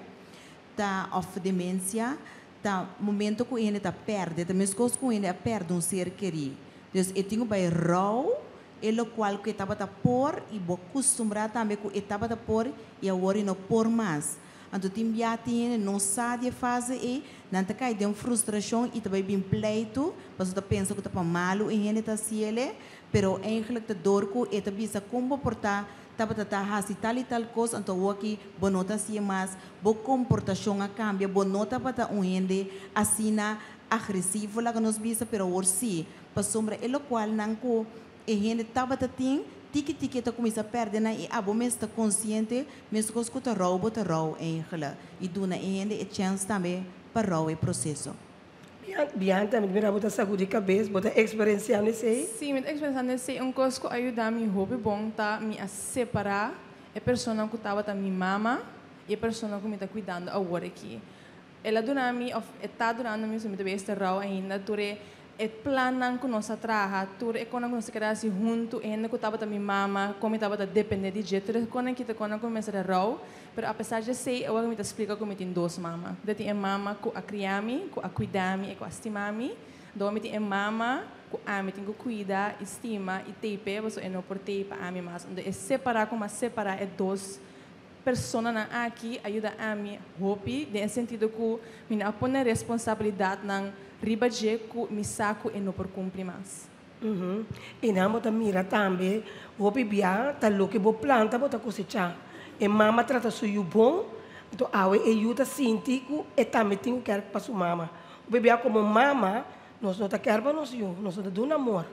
ta òf demensia ta momento ku e hende ta pèrdè ta meskos ku un hende a pèrdè un ser kerí. Dus e tin ku bai rou e lokual ku e tabata por i bo kustumbrá tambe ku e tabata por i awor e no por mas. Anto tin bia tin hende no sa di e fase ei, nan ta kai den frustrashon i ta bai bin pleitu, pasobra ta pensa ku ta pa malu e hende ta hasi el'e, pero eigenlijk ta dor ku e ta bisa kon bo por ta tabata ta hasi tal i tal kos, anto awoki bo no ta hasié mas, bo komportashon a kambia, bo no tabata un hende asina agresivo laga nos bisa, pero awor sí, pasobra e lokualnan ku e hende tabata tin, tiki tiki e ta kuminsá pèrdè nan i abo mes ta konsiente meskos ku ta rou bo ta rou eigentlik i duna e hende e chèns tambe pa rou e proseso. Bianca, mi ta mira bo ta sagudi kabes, bo ta eksperensiando esei? Sí, mi ta eksperensiando esei. Un kos ku a yuda mi hopi bon ta mi a separá e persona ku tabata mi mama i e persona ku mi ta kuidando awor aki. El a duna mi, òf e ta dunando mi, mi ta bay esta rou ainda, tur e e plannan ku nos a traha, tur e konan ku nos a keda hasi huntu, e hende ku tabata mi mama, kon mi tabata depende di dje, tur e konan kita konan ku mi mester a rou. Pero apesar dje esei, awor mi ta splika ku mi tin dos mama. Mi ta tin e mama ku a kria mi, ku a kuida mi i ku a stima mi. Dor mi tin e mama ku ami tin ku kuida i stima i teipe, pasobra e no por tei pa ami mas. Enton e separá ku mi a separá e dos personanan aki a yuda ami hopi den e sentido ku mi no a pone responsabilidatnan riba dje ku mi sa ku e no por kumpli mas. I nan bo ta mira tambe hopi bia ta loke bo planta bo ta kosechá. E mama trata su yu bon, anto awe e yu ta sinti ku e tambe tin ku kèr pa su mama. Hopi bia komo mama nos no ta kèr pa nos yu, nos no ta duna amor.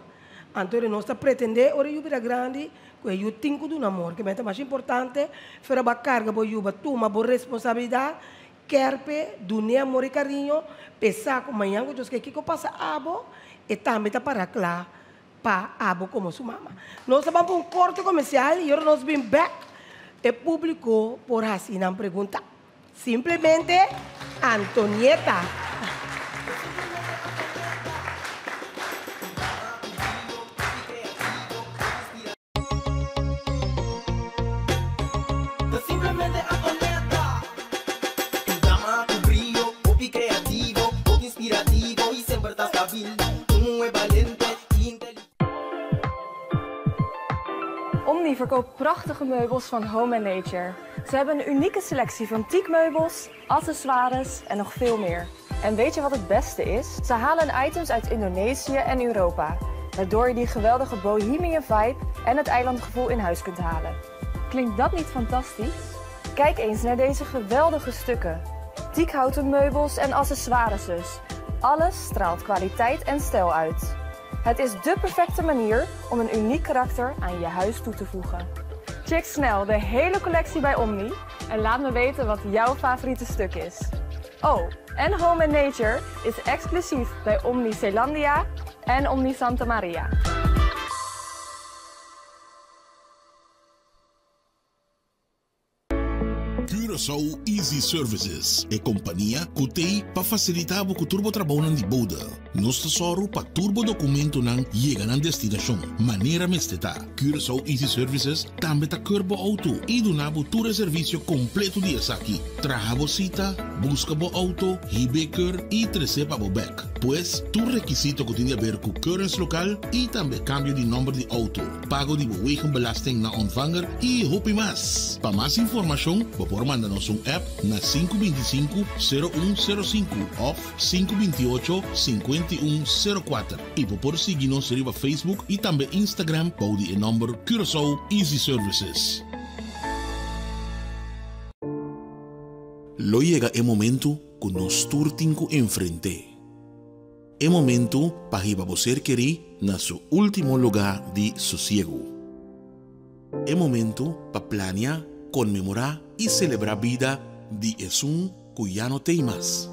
Anto ora nos ta pretendé ora e yu bira grandi ku e yu tin ku duna amor. Kimente ta mas importante fuera bo a karga bo yu, bo a tuma bo responsabilidat, kèr p'e, dun'é amor i kariño, p'e sa ku mañan ku Dios ke kiko pasa abo, e tambe ta para kla pa abo komo su mama. Nos ta ban pa un korte komersial i ora nos bin bèk e públiko por hasi nan pregunta. Simplemente Antonieta. Omni verkoopt prachtige meubels van Home and Nature. Ze hebben een unieke selectie van teakmeubels, accessoires en nog veel meer. En weet je wat het beste is? Ze halen items uit Indonesië en Europa. Waardoor je die geweldige bohemian vibe en het eilandgevoel in huis kunt halen. Klinkt dat niet fantastisch? Kijk eens naar deze geweldige stukken. Teakhouten meubels en accessoires dus. Alles straalt kwaliteit en stijl uit. Het is dé perfecte manier om een uniek karakter aan je huis toe te voegen. Check snel de hele collectie bij Omni en laat me weten wat jouw favoriete stuk is. Oh, en Home and Nature is exclusief bij Omni Zeelandia en Omni Santa Maria. Curaçao Easy Services, e kompania ku t'ei pa fasilitá bo ku tur bo trabounan di bode. Nos ta sòru pa tur bo dokumentonan yega nan destinashon manera mester ta. Curaçao Easy Services tambe ta keur bo outo i duna bo tur e servisio kompleto di esaki, traha bo sita, buska bo outo, hib'é keur i tres'é pa bo bèk. Pues, tur rekisito ku tin di aber ku keurens lokal i tambe kambio di nòmber di outo. pago di bo wegenbelasting na ontvanger y hopi mas. Pa mas informacion bo por manda nos un app na sinku 25 sero un sero sinku of sinku 28 51 sero kuater y bo por sigui nos riba Facebook y tambe Instagram bou di e nomber Curaçao Easy Services. Lo yega e momento cu nos tur tin cu enfrente. E momentu pa hiba bo ser kerí na su último lugá di sosiegu. E momentu pa plania, konmemorá i selebrá bida di esun ku ya no t'ei mas.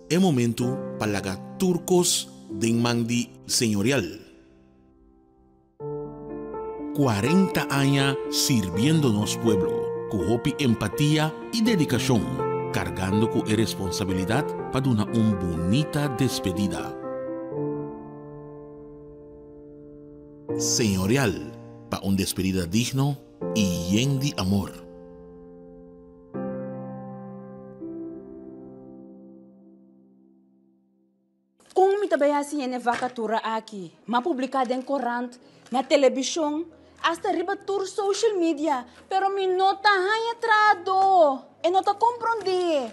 E momentu pa laga tur kos den man di Señorial. 40 aña sirbiendo nos pueblo ku hopi empatia i dedikashon, kargando ku e responsabilidat pa duna un bunita despedida. Señorial pa un despedida digno i yen di amor. Kon mi ta bai hasi hende vakatura aki? M'a publiká den korant, na telebishon, asta riba tur social media, pero mi no ta haña trahadó. E no ta komprondé.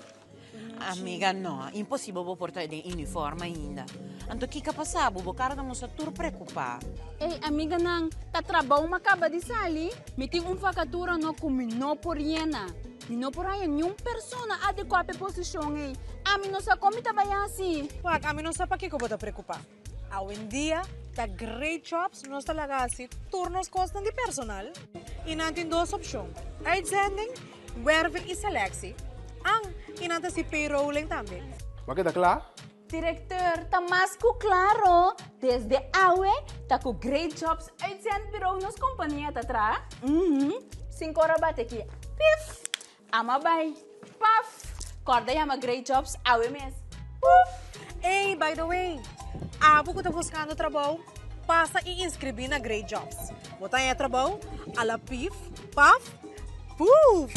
Amiga, no, imposibel bo por ta den uniform ainda. Anto kiko a pasa bo? Bo kara ta mustra tur preokupá. Ei, amiganan, ta trabou mi a kaba di sali. Mi tin un vakatura no ku mi no por yena. Mi no por haña niun persona adekuá pa e posishon ei. Ami no sa kon mi ta bai hasi. Wak, ami no sa pakiko bo ta preokupá. Awendia ta Great Jobs nos ta laga hasi tur nos kosnan di personal i nan tin dos opshon, uitzending, werving i selectie. An, i nan ta hasi payrolling tambe. Bo a keda kla? Directeur, ta mas ku klaro, desde awe ta ku Great Jobs Uitzendbureau nos kompania ta traha. Uhum, sinku ora bate ki, pif! Ama bai, paf! Kòrda yama Great Jobs awe mes, puf! Ey, by the way, abo ku ta buskando trabou, pasa i inskribí na Great Jobs. Bo ta haña trabou a la pif, paf, puf!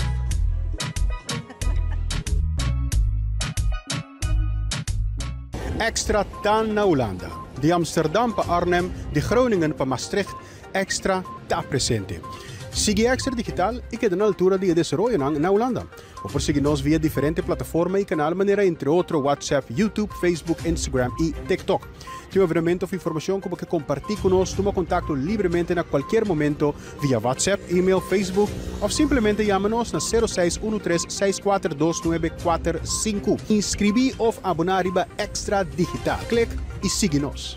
Extra ta na Hulanda. Di Amsterdam pa Arnhem, di Groningen pa Maastricht, Extra ta presente. Sigui Extra Digital i keda na altura di e desaroyonan na Hulanda. Bo por sigui nos via diferente plataforma i kanal manera entre otro WhatsApp, YouTube, Facebook, Instagram i TikTok. Tin un evenemento of informashon ku bo ke kompartí ku nos, tuma kontakto libremente na kualkier momento via WhatsApp, email, Facebook of simplemente yama nos na 0613 642945. Inskribí of aboná riba Extra Digital. Klik i sigui nos.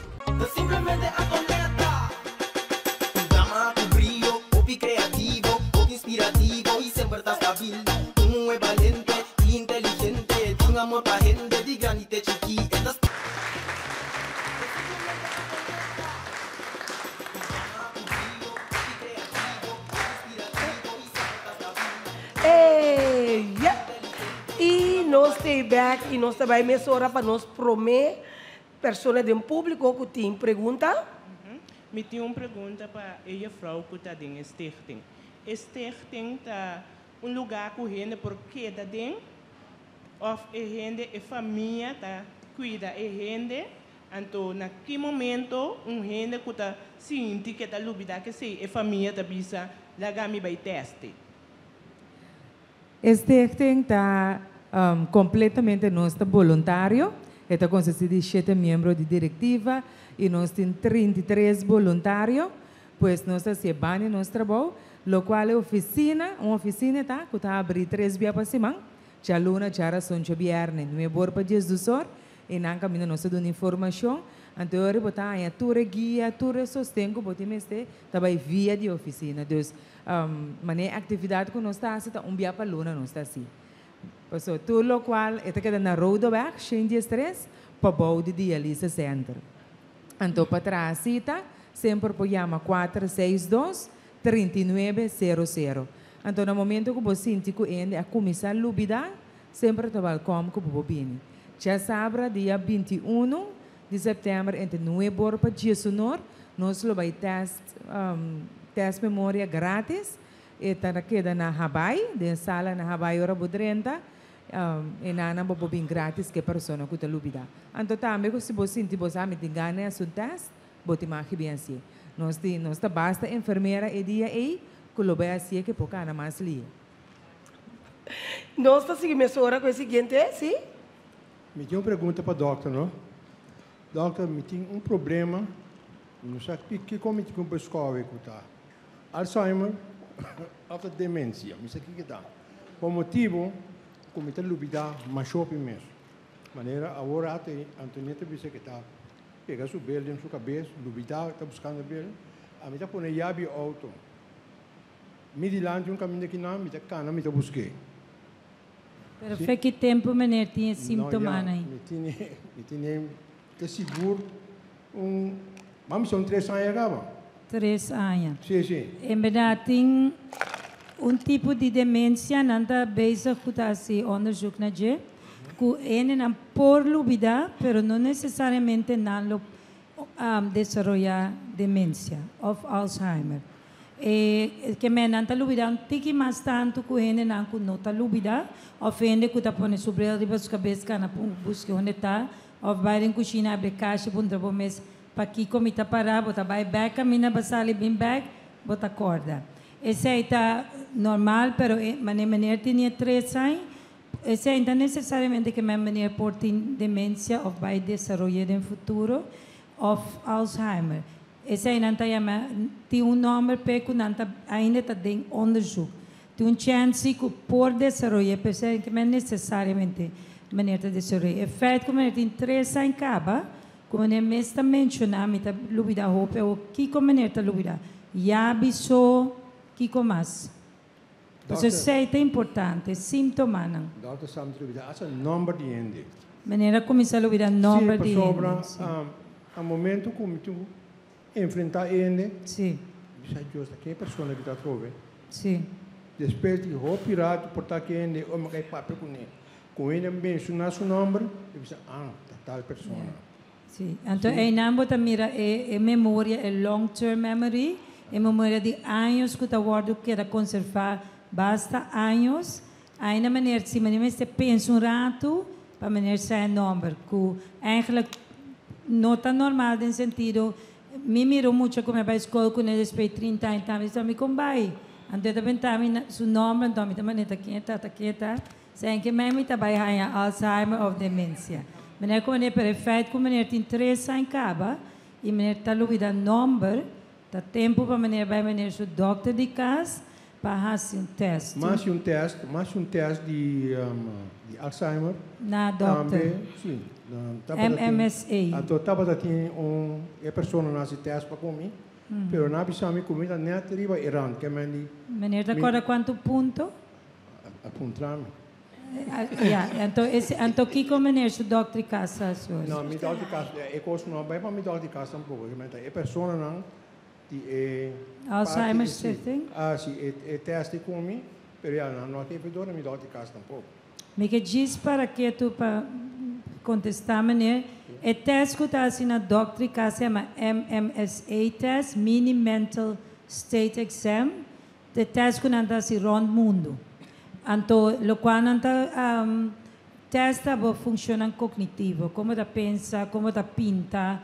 Simplemente Antonieta. Un dama ku brio, hopi kreativo, hopi inspirativo i semper ta stabil. Un muhé balente i inteligente, tin amor pa hende di grandi te chikí. E ta. Ey, yeah. I nos stay back i nos ta bai mesora pa nos promé persona den públiko ku tin pregunta. Mi tin un pregunta pa e jefrouw ku ta den e stichting. E stichting ta un lugá ku hende por keda den òf e hende, e famia ta kuida e hende? Anto na ki momento un hende ku ta sinti ke ta lubidá kesei e famia ta bisa, Laga mi bai tèste? E stichting ta kompletamente nos ta boluntario. E ta konsistí di shete miembro di direktiva i nos tin 33 boluntario. Pues nos ta hasié banda di nos trabou, lokual e ofisina, un ofisina ta ku ta habrí tres bia pa siman, djaluna, djarason, djabièrnè, nuebe or pa diesdos or. E nan kaminda nos ta duna informashon, anto e ora bo ta haña tur e guia, tur e sosten ku bo tin mester ta bai via di ofisina. Dus, manera e aktividat ku nos ta hasi ta un bia pa luna nos ta hasi. Pasobra tur lokual e ta keda na Rodeweg shen diestres pabou di Dialyse Center. Anto pa traha sita semper por yama 462 39 00. Anto na momento ku bo sinti ku hende a kuminsá lubidá, Semper ta welkom ku bo por bini. Djasabra dia 21 di sèptèmber entre 9 or pa 10 or nos lo bai tèst tèst memoria gratis. E ta keda na Habaai, den sala na Habaai ora bo drenta. E nan bo por bin gratis ku e persona ku ta lubidá. Anto tambe ku si bo sinti bo sa mi tin gana di hasi un tèst, bo tin mag bin hasié. Nos tin nos ta basta enfermera e dia ei ku lo bai hasié ku por kana mas lie. Nos ta sigui mesora ku e siguiente, si? Mi tin un pregunta pa dòkter, no? Dòkter, mi tin un problema, mi no sa kiko mi tin ku beskòwe ku ta Alzheimer òf ta demensia, mi sa kiko ta. Pa motibu ku mi ta lubidá masha hopi mes. Manera awor rato Antonieta bisa ku e ta pega su bel den su kabes, lubidá, ta buskando bel. Ami ta pone yabi outo. Mi dilanti un kaminda kinan, mi ta kana, mi ta busk'é. Pero fe ki tempu meneer tin e símptomanan ei? No, ya, mi tene, mi tene te sigur un, ban bisa un tres aña kaba. 3 aña. Si. En bèrdat tin un tipo di demensia, nan ta bezig ku ta hasi onderzoek na dje, ku hendenan por lubidá, pero no nesesariamente nan lo desaroyá demensia òf Alzheimer. Ke men nan ta lubidá un tiki mas tantu ku hendenan ku no ta lubidá, òf hende ku ta pone su bril riba su kabes kana buska unda ta, òf bai den kushina abri kasha puntra bo mes pakiko mi ta pará, bo ta bai bèk kaminda bo sali bin bèk, bo ta kòrda. Esei ta normal, pero e meneer tin 3 aña. Esei no ta nesesariamente ke men meneer por tin demensia òf bai desaroy'é den futuro òf Alzheimer. Eseinan ta yama, tin un nòmber p'e ku nan ta ainda ta den onderzoek. Tin un chèns si ku por desaroy'é, pero esei no ke men nesesariamente meneer ta desaroy'é. E feit ku meneer tin tres aña kaba, ku meneer mes ta menshoná, mi ta lubidá hopi awor kiko meneer ta lubidá. Yabi so, kiko mas? Pasobra esei ta importante, síntomanan. Dòkter Sam ta lubidá asta nòmber di hende. Meneer a kuminsá lubidá nòmber di Sí, hende. pasobra a momento ku mi tin ku enfrentá hende, mi bisa, Dios, ta ken e persona ki ta atrobe? Despues di hopi rato por ta ku hende, ora mi a kai papia kuné, ku hende a menshoná su nòmber, mi bisa, ah, ta tal persona. Sí, anto einan bo ta mira e e memoria, e long term memory, e memoria di años ku ta wòrdu keda konservá basta años. Ainda meneer si meneer mester pensa un ratu pa meneer sa e nòmber, ku eigenlijk no ta normal den sentido, mi mira un mucha ku mi a bai skol kuné despues di trinta aña tambe di mi kon bai? Anto e ta benta mi su nòmber anto mi ta manera ta ken e ta, ta ken e ta? Sen ke mei mi ta bai haña Alzheimer of demensia. Meneer ku meneer pero e feit ku meneer tin tres aña kaba i meneer ta lubida nomber, ta tempu pa meneer bai meneer su dokter di kas pa hasi un test. Mas un test, mas un test di di Alzheimer. Na dokter. Tambe, si. Tabata tin, MMSA. Anto tabata tin un e persona nan hasi test pa ku mi, pero nan a bisa mi ku mi ta net riba e rand, ke men di. Meneer ta kòrda kuantu punto? A puntra mi. Ya, anto ese, anto kiko meneer su dokter di kas a hasi hoor? No, mi dokter di kas, e kos no a bai pa mi dokter di kas tampoko. Ke menta e personanan di e Alzheimer parti, si, stichting? a hasi e e test di ku mi, pero ya, nan no a geef door na mi dokter di kas tampoko. Mi ke djis para ketu pa kontestá meneer. E test ku ta hasi na dokter di kas se yama MMSA test, Mini Mental State Exam. Te test ku nan ta hasi rònt mundu. Anto lokual nan ta test ta bo funshonnan kognitivo, kon bo ta pensa, kon bo ta pinta.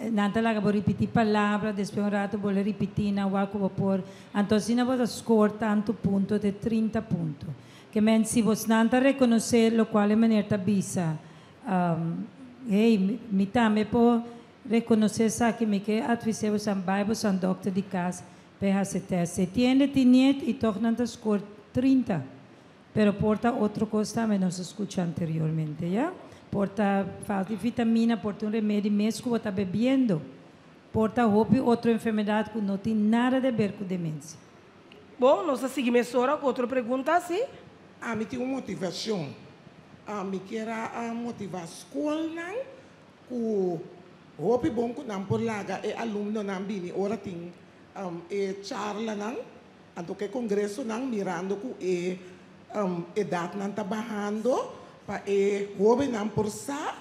Nan ta laga bo ripití palabra, despues un ratu bo lo ripití nan wak ku bo por. Anto asina bo ta skor tantu punto te 30 punto. Ke men si bosnan ta rekonosé lokual e meneer ta bisa, hey, mi tambe por rekonosé esaki, mi ke advis'é bosan bai bosan dòkter di kas P'e hasi test. E tiende tin niet i tog nan ta score 30. Pero por ta otro cos tambe nos a scucha anteriormente, ya. Por ta falta di vitamina, por ta un remedi mes cu bo ta bebiendo. Por ta hopi otro enfermedad cu no tin nada de ber cu demencia. Bon, nos ta sigui mesora cu otro pregunta, si? Ami tin un motivacion. Ami kier a motiva scolnan Ku hopi bon ku nan por laga e alumnonan bini ora tin e charlanan, anto ku e kongresonan mirando ku e edatnan ta bahando pa e hóbennan por sa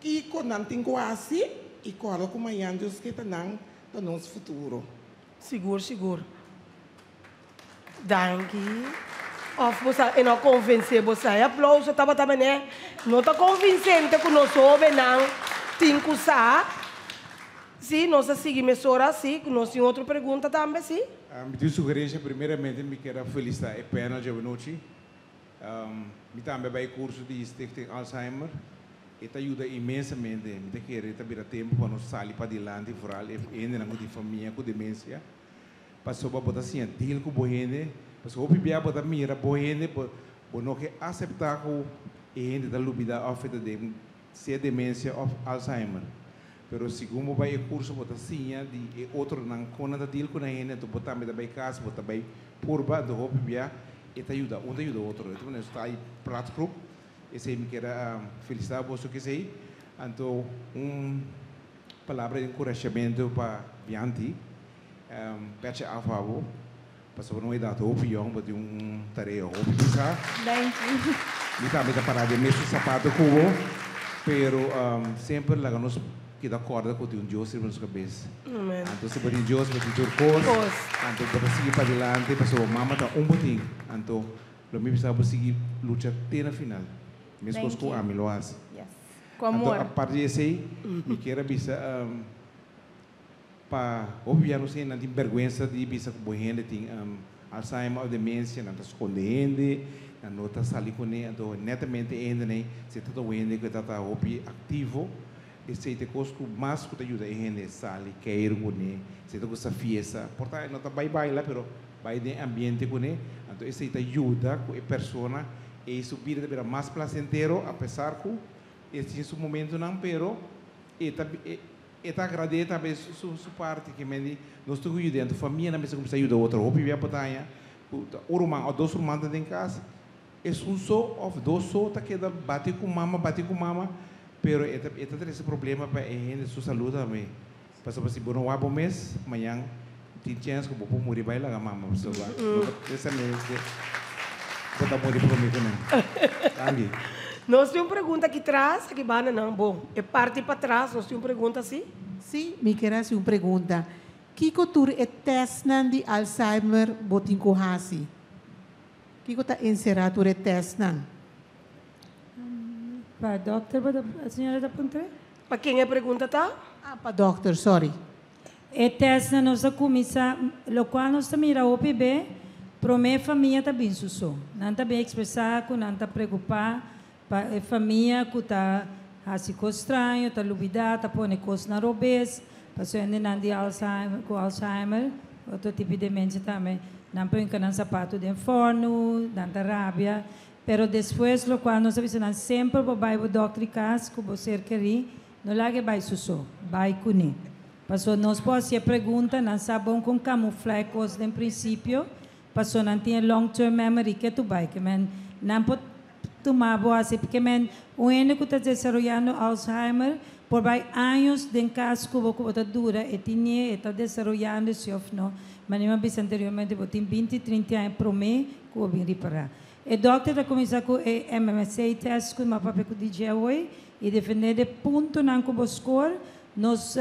kiko nan tin ku hasi i kòrda ku mañan Dios ke ta nan ta nos futuro. Sigur sigur. Danki. Of bo sa e no a konvensé bo sa. E aplauso tabata manera no ta konvinsente ku nos hóbennan tin ku sa. Sí, nos a sigui mesora sí, ku nos tin otro pregunta tambe, sí. Mi tin un sugerencia, primeramente mi kier a felicita e panel djawe-nochi. Mi tambe a bai e curso di Stichting Alzheimer. E ta yuda inmensamente. Mi ta kere ta bira tempo pa nos sali padilanti, vooral e hendenan cu tin famia cu demencia. Pasobra bo ta siña deal ku bo hende. Pasobra hopi bia bo ta mira bo hende, bo bo no ke aseptá ku e hende ta lubidá òf e ta den sea demensia òf Alzheimer. Pero segun bo bai e kurso bo ta siña di e otronan kon nan ta deal ku nan hende, anto bo tambe ta bai kas, bo ta bai purba, anto hopi bia e ta yuda, un ta yuda otro. E ta manera sta e praatgroep, esei mi kier a felisitá boso ku esei. Anto un palabra di enkurashamentu pa Bianti. Peche af abo, pasobra un edat hopi yong bo tin un tarea hopi pisá. Danki. Mi tambe ta pará den mesun sapato ku bo, pero semper laga nos keda kòrda ku tin un Dios riba nos kabes. Amen. Anto si bo tin Dios bo tin tur kos, Kos. anto bo ta sigui padilanti pasobra bo mama ta un bo tin. Anto lo mi bisa bo sigui lucha te na final, meskos ku Danki. ami lo hasi. Yes. Ku Anto amor. aparte di esei mi kier a bisa. Pa hopi bia nos hende nan tin berguensa di bisa ku bo hende tin Alzheimer of demensia, nan ta skonde hende, Nan no ta sali kuné, anto netamente e hendenan ei si ta ta un hende ku e ta ta hopi aktivo, esei ta e kos ku mas ku ta yuda e hende sali keiru kuné, si e ta gusta fiesta, por ta e no ta bai baila pero bai den e ambiente kuné, anto esei ta yuda ku e persona ei su bida ta bira mas plasentero apesar ku e tin su momentunan pero e ta e ta agrad'é tambe su su parti ke men di nos tin ku yuda anto famianan mester kuminsá yuda otro hopi bia por ta haña Ku ta un ruman òf dos ruman ta den kas, esun so òf dos so ta keda bati ku mama, bati ku mama, pero e ta e ta trese problema pa e hende su salú tambe. Pasobra si bo no wak bo mes, mañan tin chèns ku bo por muri bai laga mama pasobra bo ta precisamente bo ta muri promé ku nan. Danki. Nos tin un pregunta aki tras, aki banda nan. Bon, e parti patras nos tin un pregunta, si? Si, mi kier hasi un pregunta. Kiko tur e tèstnan di Alzheimer bo tin ku hasi? Kiko ta enserá tur e tèstnan? Pa dòkter bo ta, señora ta puntra? Pa ken e pregunta ta? Ah, pa dòkter, sorry. E tèstnan nos ta kuminsá, lokual nos ta mira hopi be, promé famia ta bin su so. Nan ta bin ekspresá ku nan ta preokupá pa e famia ku ta hasi kos straño, ta lubidá, ta pone kosnan robes, pasobra hendenan di Alzheimer, ku Alzheimer, otro tipo di demensia tambe, nan por hinka nan sapatu den fòrnu, nan ta rabia. Pero despues lokual nos a bisa nan, semper bo bai bo dòkter di kas ku bo ser kerí, no laga e bai su so, bai kuné. Pasobra nos por hasi e pregunta, nan sa bon kon kamuflá e kos den prinsipio, Paso nan tin e long term memory ke tu bai ke men nan por tuma bo hasi ke men un hende ku ta desaroyando Alzheimer por bai años den kas ku bo ku bo ta dura e tinie e ta desaroyando si of no manera mi a bisa anteriormente bo tin binti trinta aña prome ku bo bin ripara e dokter ta kuminsa ku e MMSE test ku mi a papia ku DJ awoy i defende de puntonan ku bo score nos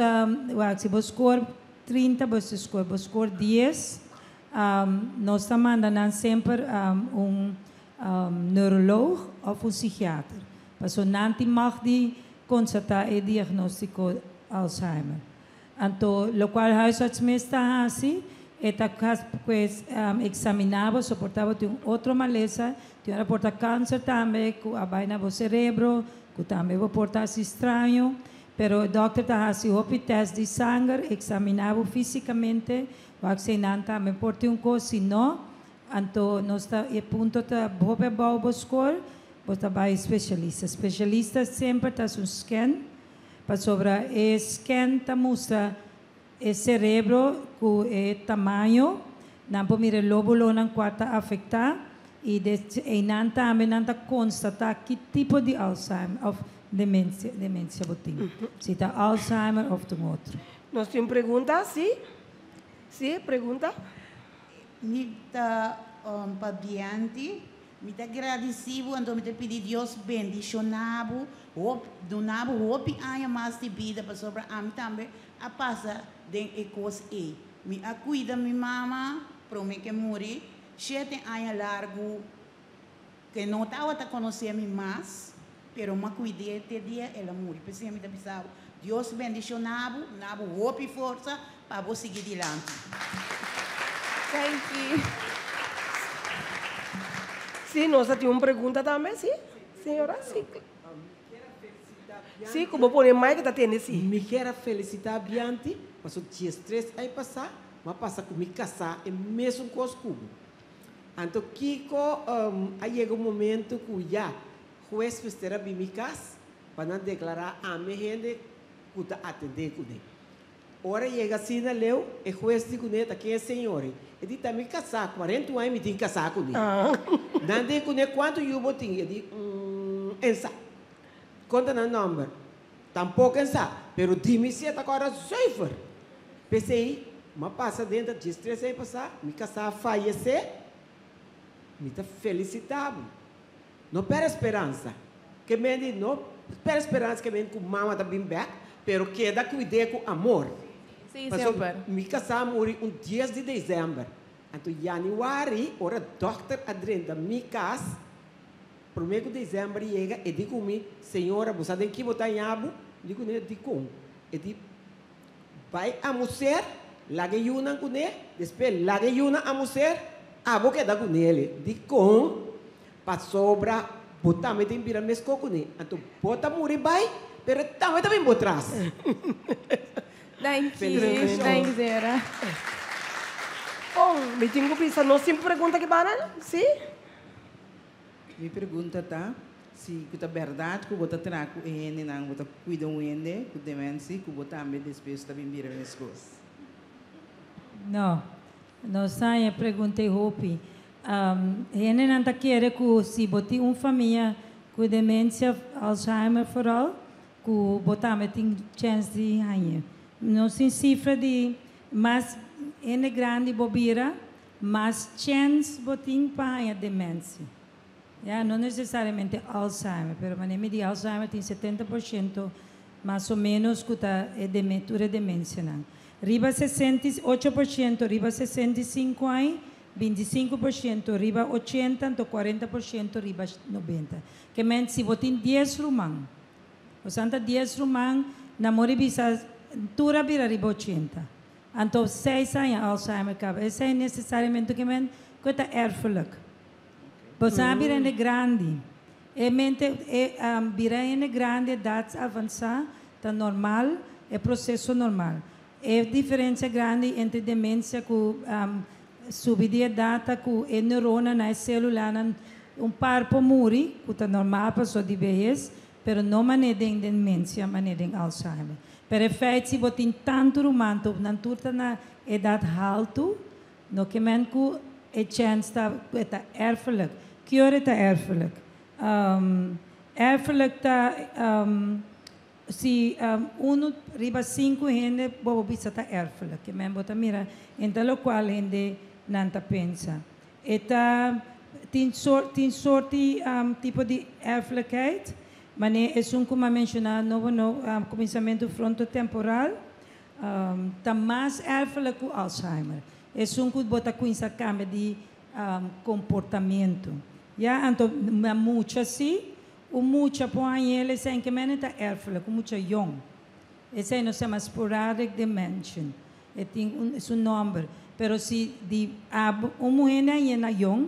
wak si bo score 30 bo score bo score dies Nos ta manda nan semper un neuroloog of un psikiater, paso nan tin mag di konstatá e diagnóstiko Alzheimer. Anto lokual huisarts mes ta hasi, e ta pues eksaminá bo, soportá bo tin un otro malesa, tin ora por ta kanser tambe ku a bai na bo serebro, ku tambe bo por ta hasi straño, pero e dòkter ta hasi hopi tèst di sanger, eksaminá bo físikamente, Wak si nan tambe por tin un kos, si no, anto nos ta e punto ta hopi abou bo skol, bo ta bai spesialista. Spesialista semper ta hasi un scan, pasobra e scan ta mustra e serebro ku e tamaño, nan por mira e lobulonan kua ta afektá i de einan tambe nan ta konstatá ki tipo di Alzheimer òf demensia demensia bo tin, si ta Alzheimer òf ta un otro. Nos tin un pregunta, si? Sí, pregunta. Mi ta pa Bianty, mi ta gradisí bo anto mi ta pidi Dios bendishoná bo, duna bo hopi aña mas di bida pasobra ami tambe a pasa den e kos ei. Mi a kuida mi mama promé ke muri shete aña largu ke no tabata konosé mi mas, pero m'a kuid'é te dia el a muri. P'esei mi ta bisa bo, Dios bendishoná bo, duna bo hopi forsa pa bo sigui dilanti. Thank you. Sí, nos a tin un pregunta tambe, sí, señora, sí. Sí, ku bo pone mic ta tende sí. Mi kier a felicita Bianty paso diestres ai pasa mi a pasa ku mi kasá e mesun kos ku bo. Anto kiko a yega un momento ku ya hues mester a bin mi kas pa nan deklará ami hende ku ta atendé kuné. Ora yega asina leu, e hues di kuné ta ken e señor ei? E di ta mi kasá, kuarenta un aña mi tin kasá kuné. Nan di kuné kuantu yu bo tin? E di, Umm, en sa. Konta nan nòmber. Tampoko en sa, pero di mi si e ta kòrda zuiver. P'esei, m'a pasa den ta diestres aña pasá, mi kasá a fayesé, mi ta felisitá bo. No pèrdè speransa. Ke men di no pèrdè speransa ke men ku mama ta bin bèk, pero keda kuid'é ku amor. Sí, Pasobra semper. mi kasá a muri un dies di desèmber. Anto yanüari, ora dòkter a drenta mi kas, Promé ku desèmber yega, e di ku mi, Señora, bo sa den ki bo ta haña bo? Mi di kuné, Dikon? E di, Bai amuser, laga e yunan kuné, despues laga e yunan amuser, abo keda ku nele. Dikon? Pasobra bo tambe tin bira mesco cune. Anto bo ta muri bay, pero e tambe ta bin bo tras. Danki, Felicitacion. danki señora. Bon, mi tin cu bisa nos tin pregunta ki bana, si? Mi pregunta ta si cu ta berdad cu bo ta traha cu e hendenan, bo ta cuida un hende cu dementie cu bo tambe despues ta bin bira mescos? No, nos haña pregunta e hopi. Hendenan ta kere ku si bo tin un famia ku demensia, Alzheimer vooral, ku bo tambe tin chèns di hañ'e. Nos tin sifra di mas hende grandi bo bira, mas chèns bo tin pa haña demensia. Ya, no nesesariamente Alzheimer, pero manera mi di Alzheimer tin setenta por shento mas o ménos ku ta e tur e demensianan. Riba 68% riba 65 aña, 25% riba 80, anto 40% riba 90. Ke men si bo tin 10 ruman, bo sa ta 10 ruman, nan mori bisa tur a bira riba 80. Anto seis aña Alzheimer kaba. Esei nesesariamente ke men ku e ta erfelijk. Bo sa a bira hende grandi. E mente e bira hende grandi edat avansá ta normal, e proseso normal. E diferensia grandi entre demensia ku subi di edat ta ku e neuronanan, e selulanan un par por muri, ku ta normal pasobra di behes, pero no manera den demensia, manera den Alzheimer. Pero e feit si bo tin tantu ruman tur nan tur ta na edat haltu, No ke men ku e chèns ta ku e ta erfelijk. Ki ora e ta erfelijk? Erfelijk ta si unu riba sinku hende bo bo bisa ta erfelijk. Ke men bo ta mira en ta lokual hende nan ta pensa. E ta tin sort tin sorti tipo di erfelijkheid, manera esun ku mi a menshoná nobo no kuminsamentu frontotemporal. Ta mas erfelijk ku Alzheimer. Esun ku bo ta kuminsá kambia di komportamentu. Ya, anto na mucha si, un mucha por haña el esei ke mene ta erfelijk, un mucha yong. Esei nos yama sporadic dementia. E tin un su nòmber. Pero si di abo un muhé na hañ'é na yong,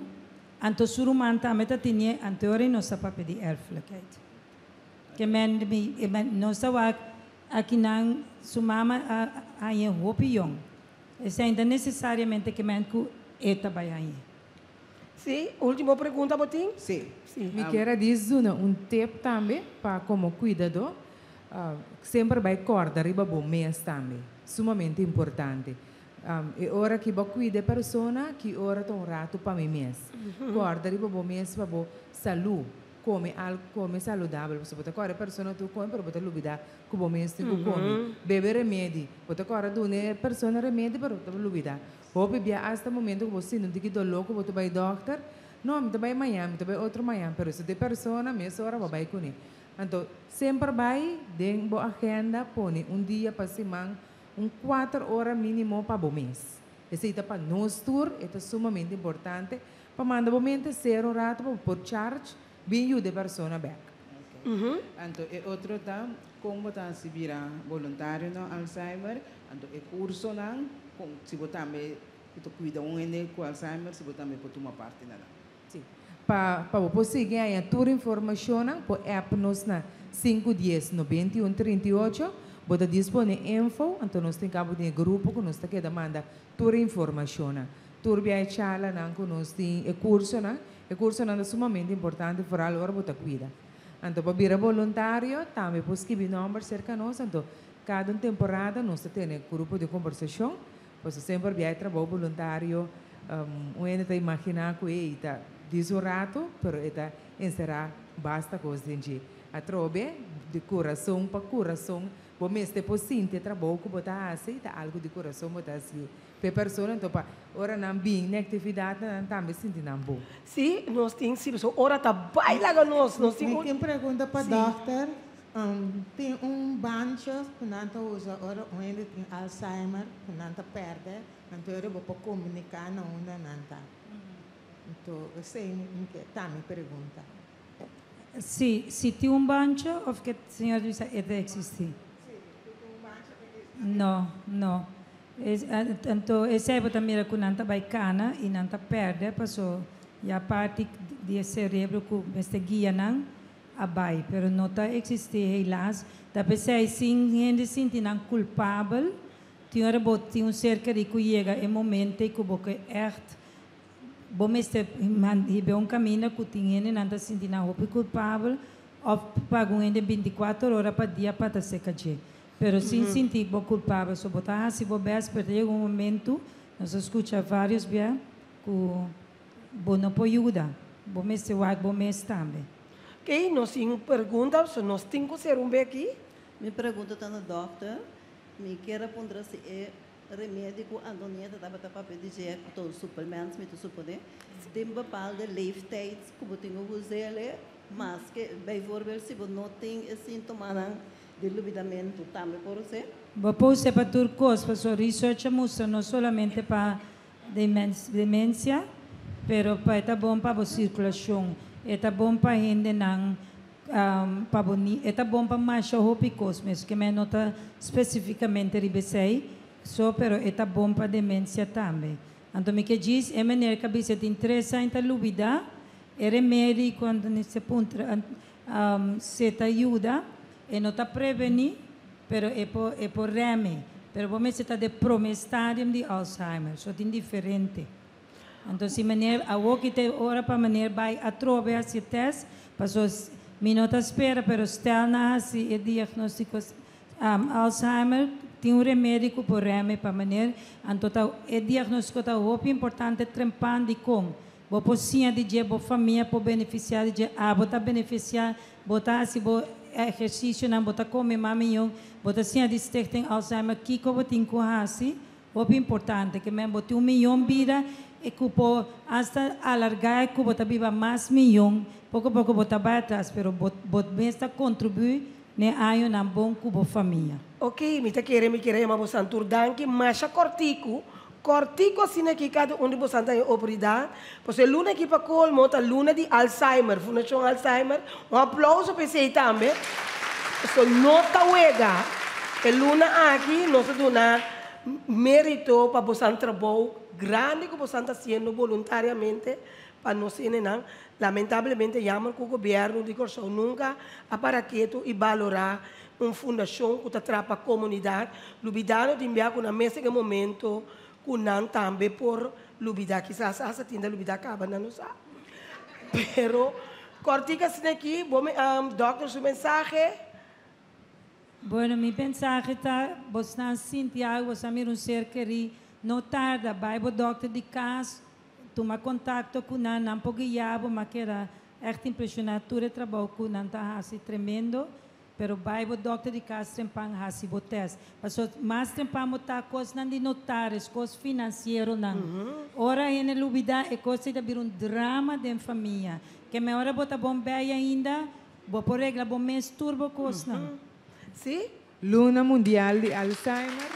anto su ruman tambe ta tenié, anto e ora ei nos ta papia di erfelijkheid. Ke men nos ta wak Akinan su mama a hañ'é hopi yong. Esei ta nesesariamente ke men ku e ta bai hañ'é. Sí, último pregunta bo tin? Sí. Sí. Mi kier a dis duna un tip tambe pa komo kuidadó, semper bai kòrda riba bo mes tambe, sumamente importante. E ora ki bo kuida e persona, ki ora ta un ratu pa mi mes. Kòrda riba bo mes pa bo salú. Come algo, come saludabel, pasobra bo ta kòrda e persona tur come, pero bo ta lubida ku bo mes tin ku come. Bebe remedi, bo ta kòrda duna e persona remedi, pero bo ta lubida. Hopi bia asta momento ku bo sinti un tiki doló ku bo ta bai dòkter, no, mi ta bai mañan, mi ta bai otro mañan, pero si ta e persona mesora bo bai kuné. Anto, semper bai den bo agenda pone un dia pa siman, un kuater ora mínimo pa bo mes. Esei ta pa nos tur, e ta sumamente importante Pa manda bo mente sera un rato pa bo por charge bin yuda e persona bek. Anto e otro ta kon bo ta hasi bira boluntario na Alzheimer, anto e kursonan kon si bo tambe ku ta kuida un hende ku Alzheimer si bo tambe por tuma parti na nan. Si. Pa pa bo por sigui haña tur informashonnan por app nos na sinku dies 91 38, bo ta dispone info, anto nos tin kabo den e grupo ku nos ta keda manda tur e informashonnan. Tur bia e charlanan ku nos tin, e kursonan, e kursonan ta sumamente importante foral ora bo ta kuida. Anto pa bira boluntario tambe por skibi nòmber serka nos, anto kada un temporada nos ta tene grupo di kombersashon, pasobra semper bia e trabou boluntario un hende ta imaginá ku ei ta dis un ratu, pero e ta enserá basta kos den dje. Atrobe di kurason pa kurason bo mester por sinti e trabou ku bo ta hasi, ta algu di kurason bo ta hasié. P'e persona anto pa ora nan bin n'e actividadnan nan tambe sinti nan bon. Sí, nos tin sí, pasobra ora ta bai laga nos, nos tin Mi un. tin pregunta pa Sí. dòkter. Tin un bancho ku nan ta usa ora un hende tin Alzheimer ku nan ta pèrdè, anto ora bo por komuniká na unda nan ta. Anto esei mi ke ta mi pregunta. Sí, si tin un bancho of ke señora ta bisa e ta eksistí? No, no. Anto esei bo ta mira ku nan ta bai kana i nan ta pèrdè paso Ya parti di e cerebro cu mester guia nan a bay, pero no ta existi helaas. Ta pesey sin hende sinti nan culpabel, tin ora bo tin un ser keri cu yega e momento cu bo ke echt bo mester hiba un caminda cu tin hende nan ta sinti nan hopi culpabel of paga un hende binticuater ora pa dia pa ta seca dje. Pero sin sinti bo culpabel, so bo ta haci bo best, pero ta yega un momento, nos a scucha varios bia cu bo no por yuda, bo mester wak bo mes tambe. Oké, nos tin un pregunta, so nos tin cu ser un be aki. Mi pregunta ta na dokter. Mi kier a puntra si e remedi cu Antonieta tabata papia di dje cu ta un suplements, mi ta supone, tin bepaalde leeftijd cu bo tin cu us'e, maske bijvoorbeeld si bo no tin e sintomanan di lubidamentu tambe por us'e? Bo por us'e pa tur cos, pasobra research a mustra no solamente pa demencia, pero pa e ta bon pa bo circulacion, e ta bon pa hendenan pa bo ni e ta bon pa masha hopi cos mes, ke men no ta specificamente riba esey so, pero e ta bon pa demencia tambe. Anto mi ke djis e meneer ka bisa tin tres aña ta lubida e remedi cuando ni se puntra se ta yuda, e no ta preveni pero e por e por reme, pero bo mester ta den prome stadium di Alzheimer, so tin diferente. Anto si meneer awo ki ta e ora pa meneer bai atrobe haci e test, paso mi no ta spera pero stel nan haci e diagnostico Alzheimer tin un remedi cu por reme pa meneer, anto ta e diagnostico ta hopi importante trempan dicon bo por siña di dje, bo famia por beneficia di dje, abo ta beneficia, bo ta haci bo ehercicionan, bo ta come mas miyon, bo ta siña di Stichting Alzheimer kico bo tin cu haci. Hopi importante ke men bo tin un miyon bida e ku por hasta alarga e ku bo ta biba mas miyon poko poko bo ta bai atras pero bo bo mes ta kontribui ne añonan bon ku bo famia. Ok, mi ta kere mi kere yama bosan tur danki masha kòrtiku, kòrtiku asina aki kada un di bosan ta e oportunidat, pasobra e luna aki pa kolmo ta luna di Alzheimer, Fundashon Alzheimer, un aplouso pa esei tambe, pasobra no ta wega, e luna aki nos ta duna Mérito pa bosan trabou grandi ku bosan ta hasiendo boluntariamente pa nos hendenan. Lamentablemente jammer ku gobièrnu di Kòrsou nunka a para ketu i balorá un fundashon ku ta traha pa komunidat. Lubidá no tin bia ku nan mes den e momento ku nan tambe por lubidá. Kisas asta tin ta lubidá kaba nan no sa. Pero kòrtik asina aki bo dòkter su mensahe. Bueno, mi pensahe ta, bosnan sinti algo, bosan mira un ser kerí, no tarda, bai bo dokter di kas, tuma kontakto ku nan, nan por guia bo, m'a keda ègt impreshoná tur e trabou ku nan ta hasi, tremendo, pero bai bo dokter di kas trempan hasi bo tèst, paso mas trempan bo ta kosnan di notaris, kos finansieronan, ora hende lubidá e kos ei ta bira un drama den famia, ke me ora bo ta bon bei ainda, Bo por regla bo mes tur bo kosnan. Sí? Luna Mundial di Alzheimer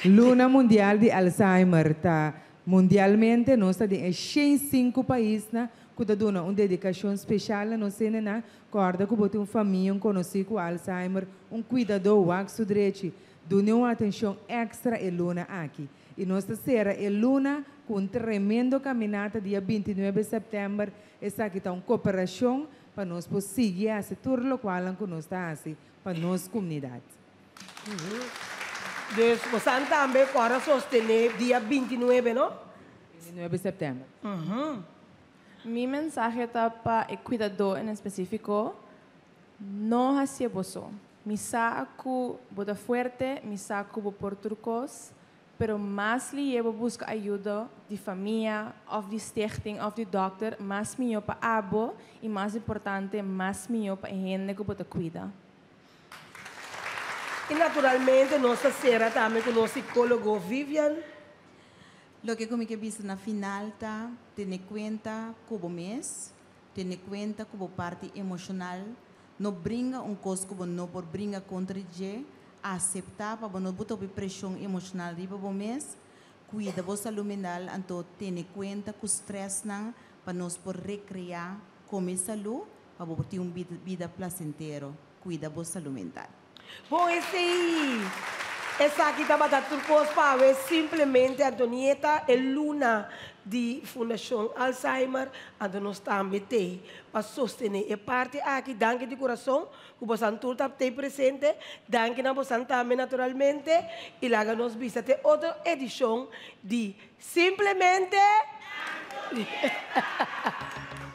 Luna Mundial di Alzheimer ta mundialmente nos ta den e shen sinku paisnan ku ta duna un dedikashon speshal na nos hendenan. Kòrda ku bo tin un famia, un konosí ku Alzheimer, un kuidadó wak su drechi. Dun'e un atenshon èkstra e luna aki. I nos ta sera e luna ku un tremendo kaminata dia bintinuebe sèptèmber. Esaki ta un koperashon pa nos por sigui hasi tur lokualnan ku nos ta hasi pa nos komunidat. Dus bosan tambe por a sostené dia bintinuebe, no? Bintinuebe sèptèmber. Mi mensahe ta pa e kuidadó en espesífiko, no hasié bo so. Mi sa ku bo ta fuerte, mi sa ku bo por tur kos, pero mas lié bo buska ayudo di famia òf di stichting òf di dòkter, mas mihó pa abo i mas importante, mas mihó pa e hende ku bo ta kuida. I naturalmente nos ta sera tambe ku nos sikólogo Vivian. Loke ku mi ke bisa na final ta, tene kuenta ku bo mes, tene kuenta ku bo parti emoshonal, No bringa un kos ku bo no por bringa kontra di dje, aseptá pa bo no buta hopi preshon emoshonal riba bo mes, kuida bo salú mental anto tene kuenta ku strèsnan pa nos por rekreá, kome salú pa bo por tin un bida plasentero, kuida bo salú mental. Bon esei! Esaki tabata tur kos pa awe. Simplemente Antonieta, e luna di Fundashon Alzheimer, anto nos tambe t'ei pa sostené e parti aki. Danki di kurason ku bosan tur ta t'ei presente. Danki na bosan tambe naturalmente. I laga nos bisa te otro edishon di Simplemente Antonieta!